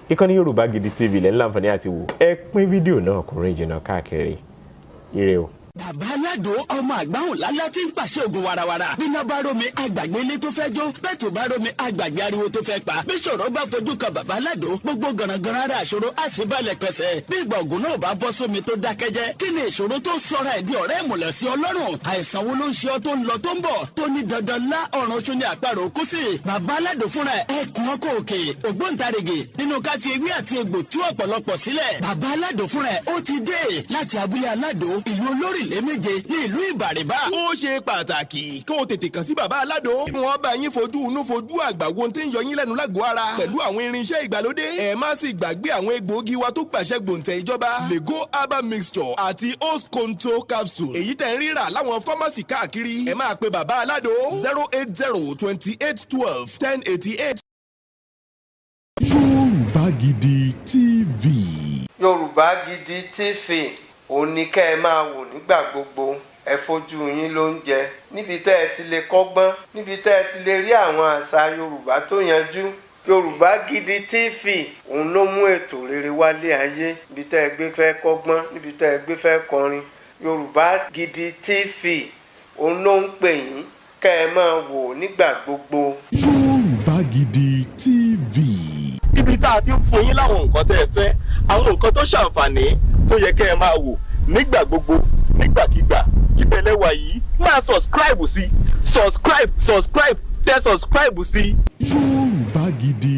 Ìkànnì Yorùbá Gidi TV lẹ́ ń láǹfààní àti wò. Ẹ pín fídíò náà kó rìn jìnnà káàkiri. Ire o. Bàbá Aládò, ọmọ àgbáhùn lálá tí ń pàṣẹ ògùn warawara. Bíná bá rómi, àgbàgbé ilé tó fẹ́ jó. Bẹ́ẹ̀ tó bá rómi, àgbàgbé ariwo tó fẹ́ pa. Bí ṣòro bá fojú kan bàbá Aládò, gbogbo gànàgànà ara àṣòro á sì balẹ̀ pẹ̀sẹ̀. Bí ìgbà ògùn náà bá bọ́ sómi tó dákẹ́jẹ́, kí ni ìṣòro tó sọra ẹ̀ di ọ̀rẹ́ ìmùlẹ̀ sí Ọlọ́run? Àìsàn wo ló ń ṣe ọ́ tó ń lọ tó ń bọ̀, tó ní dandan lá ọ̀run oṣù ní àparò kú sí? Bàbá Aládò fúnra ẹ̀, ẹkùn ọkọ̀ òkè, ògbóǹtarìgì nínú ká fi ewé àti egbò tú ọ̀pọ̀lọpọ̀ sílẹ̀. Bàbá Aládò fúnra ẹ̀, ó ti dé láti abúlé Aládò, ìlú olórílẹ̀ méje ní ìlú Ìbàrìbà. Ó ṣe pàtàkì kó o tètè kàn sí bàbá Aládò, kí wọ́n bá yín fojú inú fojú àgbà wo tí ń yọ yín lẹ́nu lágọ̀ọ́ ara pẹ̀lú àwọn irinṣẹ́ ìgbàlódé. Ẹ má sì gbàgbé àwọn egbòogi wa tó gbàṣẹ gbòǹtẹ̀ ìjọba, Lego herbal mixture àti Osconto capsule, èyí tẹ̀ ń rírà láwọn fámásì káàkiri. Ẹ máa pe bàbá Aládò 08028121088. Yorùbá Gidi TV. Yorùbá Gidi TV, òun ni kẹ́ ẹ máa wò nígbà gbogbo. Ẹ fojú yín ló ń jẹ níbi tẹ́ ẹ ti lè kọ́gbọ́n, níbi tẹ́ ẹ ti lè rí àwọn àṣà Yorùbá tó yanjú. Yorùbá Gidi TV, òun ló mú ètò rere wálé ayé. Níbi tẹ́ ẹ gbé fẹ́ kọ́gbọ́n, níbi tẹ́ ẹ gbé fẹ́ kọrin, Yorùbá Gidi TV, òun ló ń pè yín kẹ́ ẹ máa wò nígbà gbogbo. Yorùbá Gidi TV. Ibi tá a ti ń fún yín láwọn nǹkan tẹ́ ẹ fẹ́, àwọn nǹkan tó ṣàǹfààní tó yẹ kẹ́ ẹ máa wò nígbà gbogbo, nígbàkigbà, ìbẹ̀lẹ̀ wà yìí. Máa subscribe sí, subscribe, subscribe. Tẹ subscribe sí. Yorùbá Gidi.